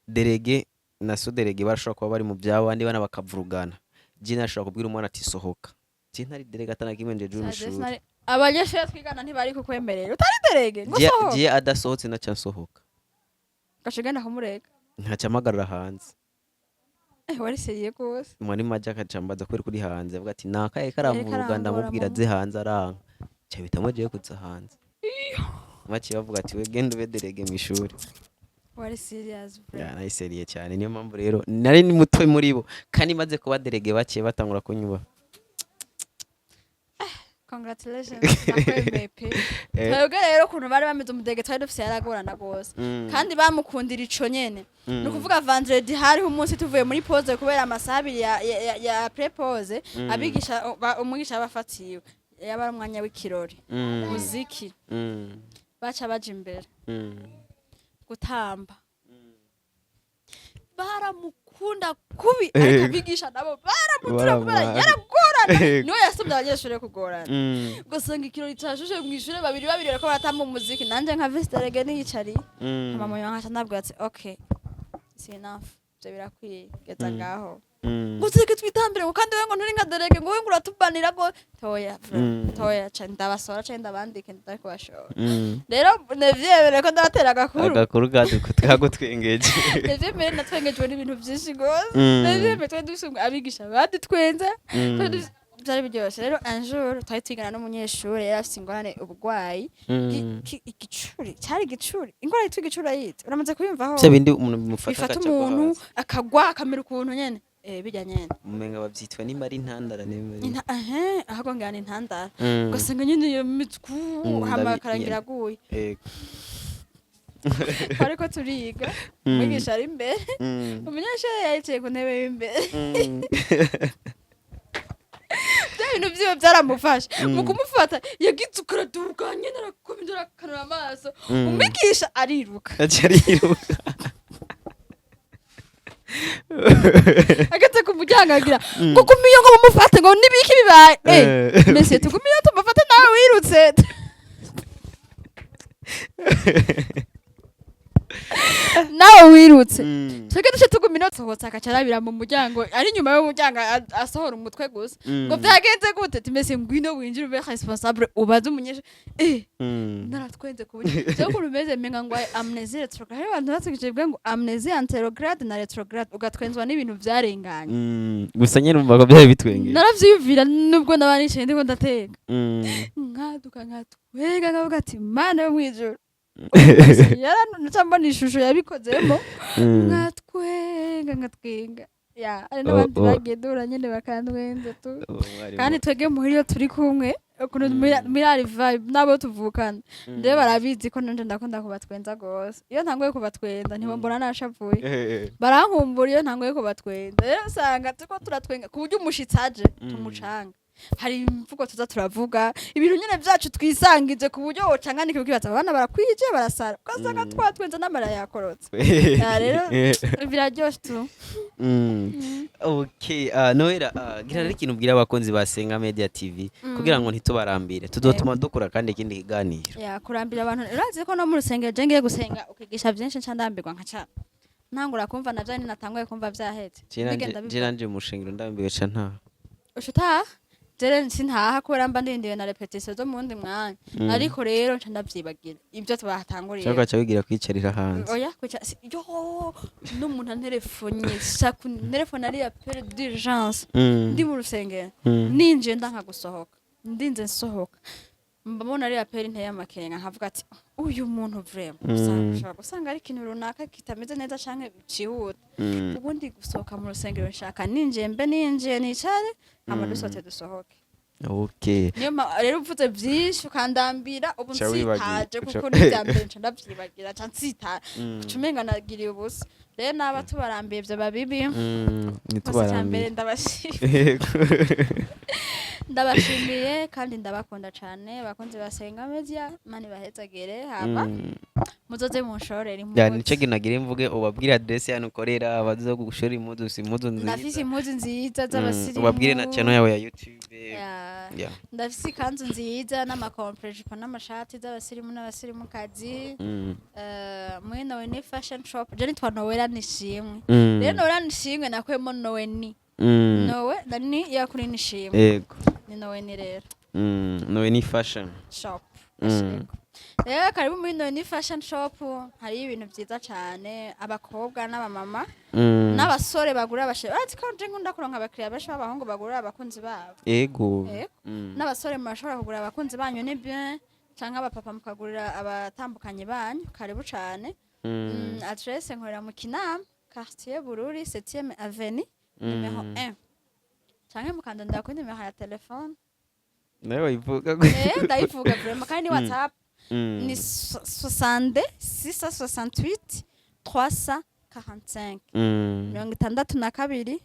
Délégué na sous-délégué barashobora kuba bari mu byabo, abandi bana bakavurugana. Je nashobora kubwira umwana ati: "Sohoka." Je ntari délégué, atana kimwe njeje mw'ishuri. Abanyeshuri twigana ntibari kukwemerera utari délégué ngo sohoka. Je adasohotse naca nsohoka. Ugaca ugenda kumurega? Nkaca mpagarara hanze. Eh, wari sérieux gose. Mwarimu aje akaca ambaza kubera kuri hanze, avuga ati: "Nakaye karamvuruga." Karambura. Ndamubwira Mama. Aze hanze, aranka, ca bitamwo jewe kuza hanze. Baciye bavuga ati: "We genda ube délégué mw'ishuri." Wari serious bro. Ya, nari sérieux cyane. Niyo mpamvu rero nari ni muto muri bo, kandi maze kuba délégué baciye batangura kunyubaha. Congratulations, nakwemeye pe. Twebwe rero ukuntu bari bameze, umu délégué twari dufise yaragorana gose, kandi bamukundira ico nyene. Ni ukuvuga vendredi hariho umunsi tuvuye muri pause, kubera amasaha 2 ya pré-pause, abigisha umwigisha yabafatiwe, yaba ari umwanya w'ikirori, muziki, baca baja imbere gutamba. Baramukunda kubi, ariko abigisha nabo baramutura kubera Baramwanga. yaragorana. Niwe yasomye abanyeshuri kugorana. Ugasanga ikirori cashushe mw'ishure, babiri babiri bariko baratamba umuziki, nanje nka vice-délégué niyicariye. Mama nkaca ndabwira ati: "Okay, it's enough, ivyo birakwiye, geza ngaho." Ngo tureke twitambire, ngo kandi we ngo nturi nka délégué, ngo we ngo uratubanira, ngo toya bro. Toya, ca ndabasora ca ndabandike, ndakubashora. Rero nevyemere ko ndabatera agakuru. Agakuru kagutwengeje. Nevyemere natwengejwe n'ibintu vyinshi gose. Nevyemere twari dufise abigisha badutwenza. Vyari biryoshe. Rero un jour twari twigana n'umunyeshure yari afise ingorane, ubugwayi igicuri, cari igicuri, ingorane yitwa igicuri ayite, uramaze kuyumvaho? Vya bindi umuntu bimufata Bifata agaca agwa umuntu hasi. akagwa akamera ukuntu nyene, bijya nyene. Umenga bavyitwa nimba ari intandara, nimba ari Ehe, ahubwo ngira ni intandara. Ugasanga nyene iyo mitwu hama akarangira aguye. Twariko turiga, umwigisha ari imbere, umunyeshure yayicaye ku ntebe y'imbere. Bya bintu vyiwe vyaramufasha. Mu kumufata yagize ukaraduka nyene, arakomeza arakanura amaso. Umwigisha ariruka. Aca ariruka. Ageze ku muryango agira ngo gumiyo, ngo mumufate, ngo nibiki bibaye? Mese tugumiyo tumufate, nawe wirutse. Nawe wirutse. Twebwe duce tugumira, sohotse agaca arabira mu muryango, ari inyuma y'umuryango, asohora umutwe gusa. Ngo vyagenze gute? Timese ngwino winjire ube responsable, ubaze umunyeshure. Naratwenze ku buryo jewe ukuntu umeze menga ngo amnésie rétrograde. Hariho abantu batwigishije bivuga ngo amnésie antégrade na rétrograde, ugatwenzwa n'ibintu vyarenganye. Gusa nyene umva ko byari bitwengeye. Naravyiyumvira nubwo naba nicaye ndiko ndateka, nkaduka nkatwenga, nkavuga ati: "Mana yo mw'ijuru." Yaraca mbona ishusho yabikozemo. Nkatwenga nkatwenga. Ya, hari n'abandi Oh, oh. bagiye duhura nyene bakantwenza tu. Uwo mwarimu. Kandi twebwe muhira iyo turi kumwe, ukuntu muri ari vibe n'abo tuvukana, rero barabizi ko nanje ndakunda kubatwenza gose. Iyo ntanguye kubatwenza ntibombona nashavuye. Barankumbura iyo ntanguye kubatwenza. Rero usanga turiko turatwenga ku buryo umushitsi aje tumucanga. Hari imvugo tuza turavuga, ibintu nyene vyacu twisangije, ku buryo wocanganika ukibaza abana barakwije barasara, ugasanga twatwenza n'amara yakorotse. Ya, rero biraryoshe tu. Okay, Noella, gira rero ikintu ubwira abakunzi ba Senga Media TV kugira ngo ntitubarambire, tuzotuma dukora kandi ikindi kiganiro. Ya, kurambira abantu, urazi ko no mu rusengero je ngiye gusenga ukigisha vyinshi nca ndambirwa, nkaca ntangura kumva navyo natanguye kumva vyaheze. Bigenda Je biva. nanje mu rushengero ndambiwe ca ntaha. Uca utaha? Jere sintaha kubera mba ndindiwe na répétition zo mu wundi mwanya. Ariko rero nca ndavyibagira ibyo tubatanguriye. Cyangwa ugaca wigira kwicarira hanze. Oya, kwicara yo n'umuntu anterefonye, shaka telefone ari appel d'urgence, ndi mu rusengero, ninjiye ndanka gusohoka, ndinze nsohoka mbabona ari appel nteye amakenga, nkavuga ati: "Uyu muntu vraiment ushobora gusanga ari ikintu runaka kitameze neza canke cihuta." Ubundi gusohoka mu rusengero nshaka ninjiye mbe ninjiye nicare, hama dusohote dusohoke. Niyo rero uvuze vyinshi ukandambira ubu Ca wibagira. nsitaje, kuko n'ivya mbere nca ndavyibagira, nca nsitara, uca umenga nagiriye ubusa. Rero naba tubarambiye vyoba bibi. Gusa icya mbere Ntitubarambire. ndabashimiye, ndabashimiye kandi ndabakunda cane, bakunzi basenga media, mani bahezagere. Hama Muzoze munshorere Ya, impuzu. nico kintu nagira mvuge, ubabwire adresse yanyu ukorera, abaza gushora impuzu, si impuzu nziza. Ndafise impuzu nziza z'abasirimu. Ubabwire na channel yawe ya YouTube. Ya. Yeah. Ndafise ikanzu nziza n'ama complet, jipo n'amashati z'abasirimu n'abasirimukazi. Muri Noweni Fashion Shop. Je nitwa Nowela Nishimwe. Rero Nowela Nishimwe nakuyemo Noweni. Nowe na ni yakuri Nishimwe. Ni Noweni rero. Noweni Fashion Shop. Yego. Rero karibu muri Noweni Fashion Shop, hariyo ibintu vyiza cane, abakobwa n'abamama n'abasore bagura abashe. Bazi ko je nkunda kuronka abakiriya benshi b'abahungu bagura abakunzi babo. Yego. N'abasore murashobora kugura abakunzi banyu, ni bien, canke abapapa mukagurira abatambukanye banyu. Karibu cane. Adresse, nkorera mu Kinama, quartier Bururi, 7e avenue, numéro 1, canke mukandondera kuri nimero ya telefone. Nawe wayivuga. Eh, ndayivuga vraiment, kandi ni WhatsApp. Ni 62 668 345. 62,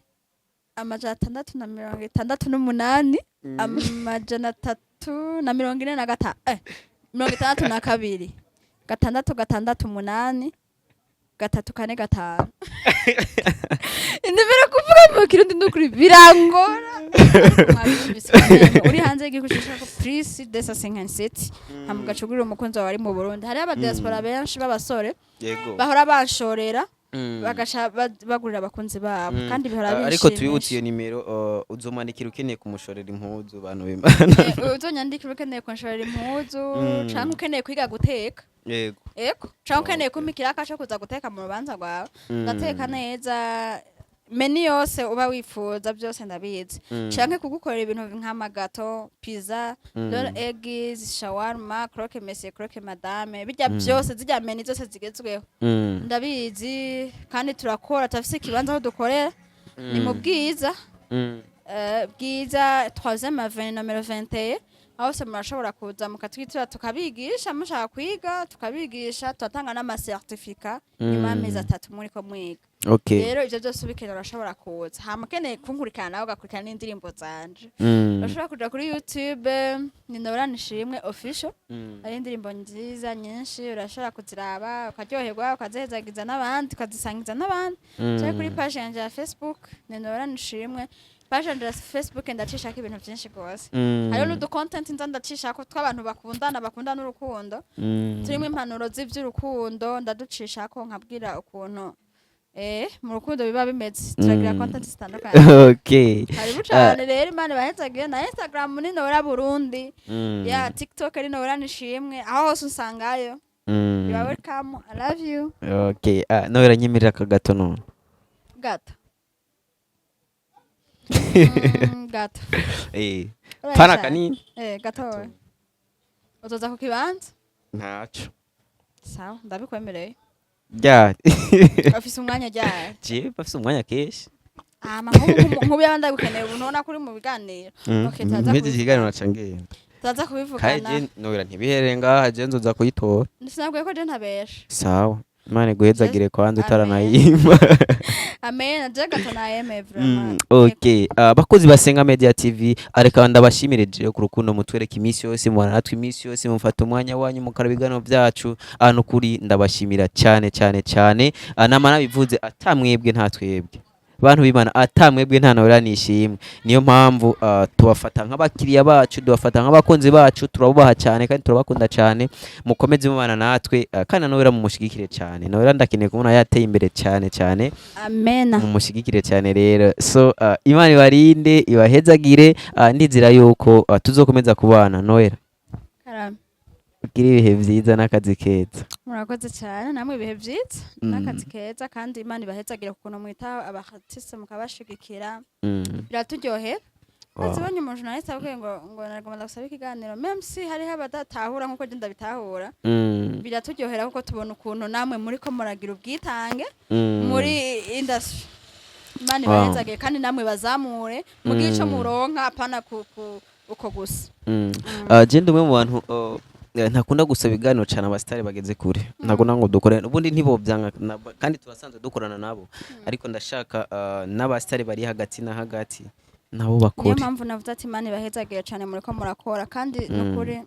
668, 345, 62 668 345. Indemera kuvuga mu Kirundi n'ukuri birangora. Mwabyumvise ko uri hanze y'igihugu ushaka plus 257, hama ugacugurira umukunzi wawe ari mu Burundi. Hariho aba diaspora benshi b'abasore bahora banshorera, bagaca bagurira abakunzi babo, kandi bihora Ariko twibutse binshimisha. iyo nimero, uzomwandikira ukeneye kumushorera impuzu, bantu b'Imana. Uzonyandikira ukeneye kunshorera impuzu, canke ukeneye kwiga guteka. Ego, canke ukeneye kumpa ikiraka co kuza guteka mu rubanza rwawe. Ndateka neza, menu yose uba wifuza byose ndabizi. Canke kugukorera ibintu nk'ama gâteau, pizza, roll, eggs, shawarma, croque monsieur, croque madame, bijya byose, zijya menu zose zigezweho. Ndabizi kandi turakora, turafise ikibanza aho dukorera, ni mu Bwiza. Bwiza 3e avenue nomero 21. Aho hose murashobora kuza mukatwitura, tukabigisha. Mushaka kwiga tukabigisha, turatanga n'ama certificat nyuma y'amezi 3 muriko mwiga. Rero ivyo byose ubikeneye urashobora kuza. Hama ukeneye kunkurikirana nawe, ugakurikirana n'indirimbo zanje, urashobora kuja kuri YouTube, ni Nora Nishimwe Official. Hari indirimbo nziza nyinshi, urashobora kuziraba ukaryoherwa, ukazihezagiza n'abandi, ukazisangiza n'abandi. Canke kuri page yanje ya Facebook, ni Nora Nishimwe. Page yanje ya Facebook ndacishako ibintu vyinshi gose. Hariho n'udu content nza ndacishako tw'abantu bakundana, bakunda n'urukundo, turimo impanuro z'ivy'urukundo. Ndaducishako nkabwira ukuntu mu rukundo biba bimeze. Turagira content zitandukanye. Karibu cane rero, Imana ibahezagiye. Na Instagram ni Nora Burundi, ya TikTok ni Nora Nishimwe. Aho hose unsangayo. You are welcome, I love you. Okay. Ah, nawe nyemerera aka gato none. Gato. Gato. Uraye Pana cane. kanini. Gatoya. Uzoza ku kibanza? Ntaco. Sawa, ndabikwemereye. Ryari? Afise umwanya ryari? Jewe bafise umwanya kenshi. Ama nk'ubu yaba ndagukeneye ubu, ntubona ko uri mu biganiro? Okay, turaza Mpeze ikiganiro kubivugana. naca ngenda. Turaza Kandi kubivugana. je nowera ntibihere ngaha, je nzoza kuyitora. Sinabwiye ko je ntabesha. Sawa, Imana iguhezagire kwanza. Amen. Utaranayimba. Amen, je gato nayemeye vraiment. Okay, abakozi basenga Media TV, areka ndabashimire jewe ku rukundo mutwereka iminsi yose, mubana natwe iminsi yose, mufata umwanya wanyu mukara ibiganiro byacu. Ahantu kuri ndabashimira cyane cyane cyane. Nama nabivuze, atamwebwe nta twebwe, bantu b'Imana, atamwebwe nta nawe nishimwe. Niyo mpamvu tubafata nk'abakiriya bacu, tubafata nk'abakunzi bacu, turabubaha cyane kandi turabakunda cyane. Mukomeze mubana natwe, kandi nawera mumushigikire cyane. Nawera ndakeneye kubona yateye imbere cyane cyane. Amena. Mumushigikire cyane rero. So Imana ibarinde, ibahezagire. Ndizira yuko tuzokomeza kubana. Noella, Karame. ugire ibihe vyiza n'akazi keza. Murakoze cyane, namwe ibihe byiza n'akazi keza, kandi Imana ibahezagire ku kuntu mwitaho aba artiste mukabashigikira. Biraturyohera. Azibonye umu journaliste avuye ngo nagomba gusaba ikiganiro, même si hariho abadatahura nkuko je ndabitahura. Biraturyohera kuko tubona ukuntu namwe muri ko muragira ubwitange muri industry. Imana ibahezagire kandi namwe bazamure mugire ico muronka, apana uko gusa. Je ndi umwe mu bantu ntakunda gusaba ibiganiro cyane abasitari bageze kure. Ntakunda ngo dukore ubundi, ntibobyanga kandi turasanzwe dukorana nabo, ariko ndashaka n'abasitari bari hagati na hagati nabo Niyo bakore. mpamvu navuze ati Imana ibahezagire cyane, muri ko murakora kandi nukuri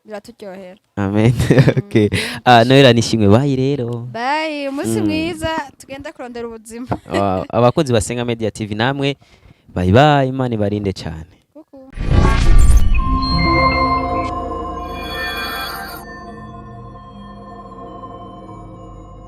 Biraturyohera. Amen. Okay, ah, Noella nishimwe, bye rero. Bye, umunsi mwiza, tugenda kurondera ubuzima. Abakozi basenga Media TV namwe, bye bye, Imana ibarinde cyane.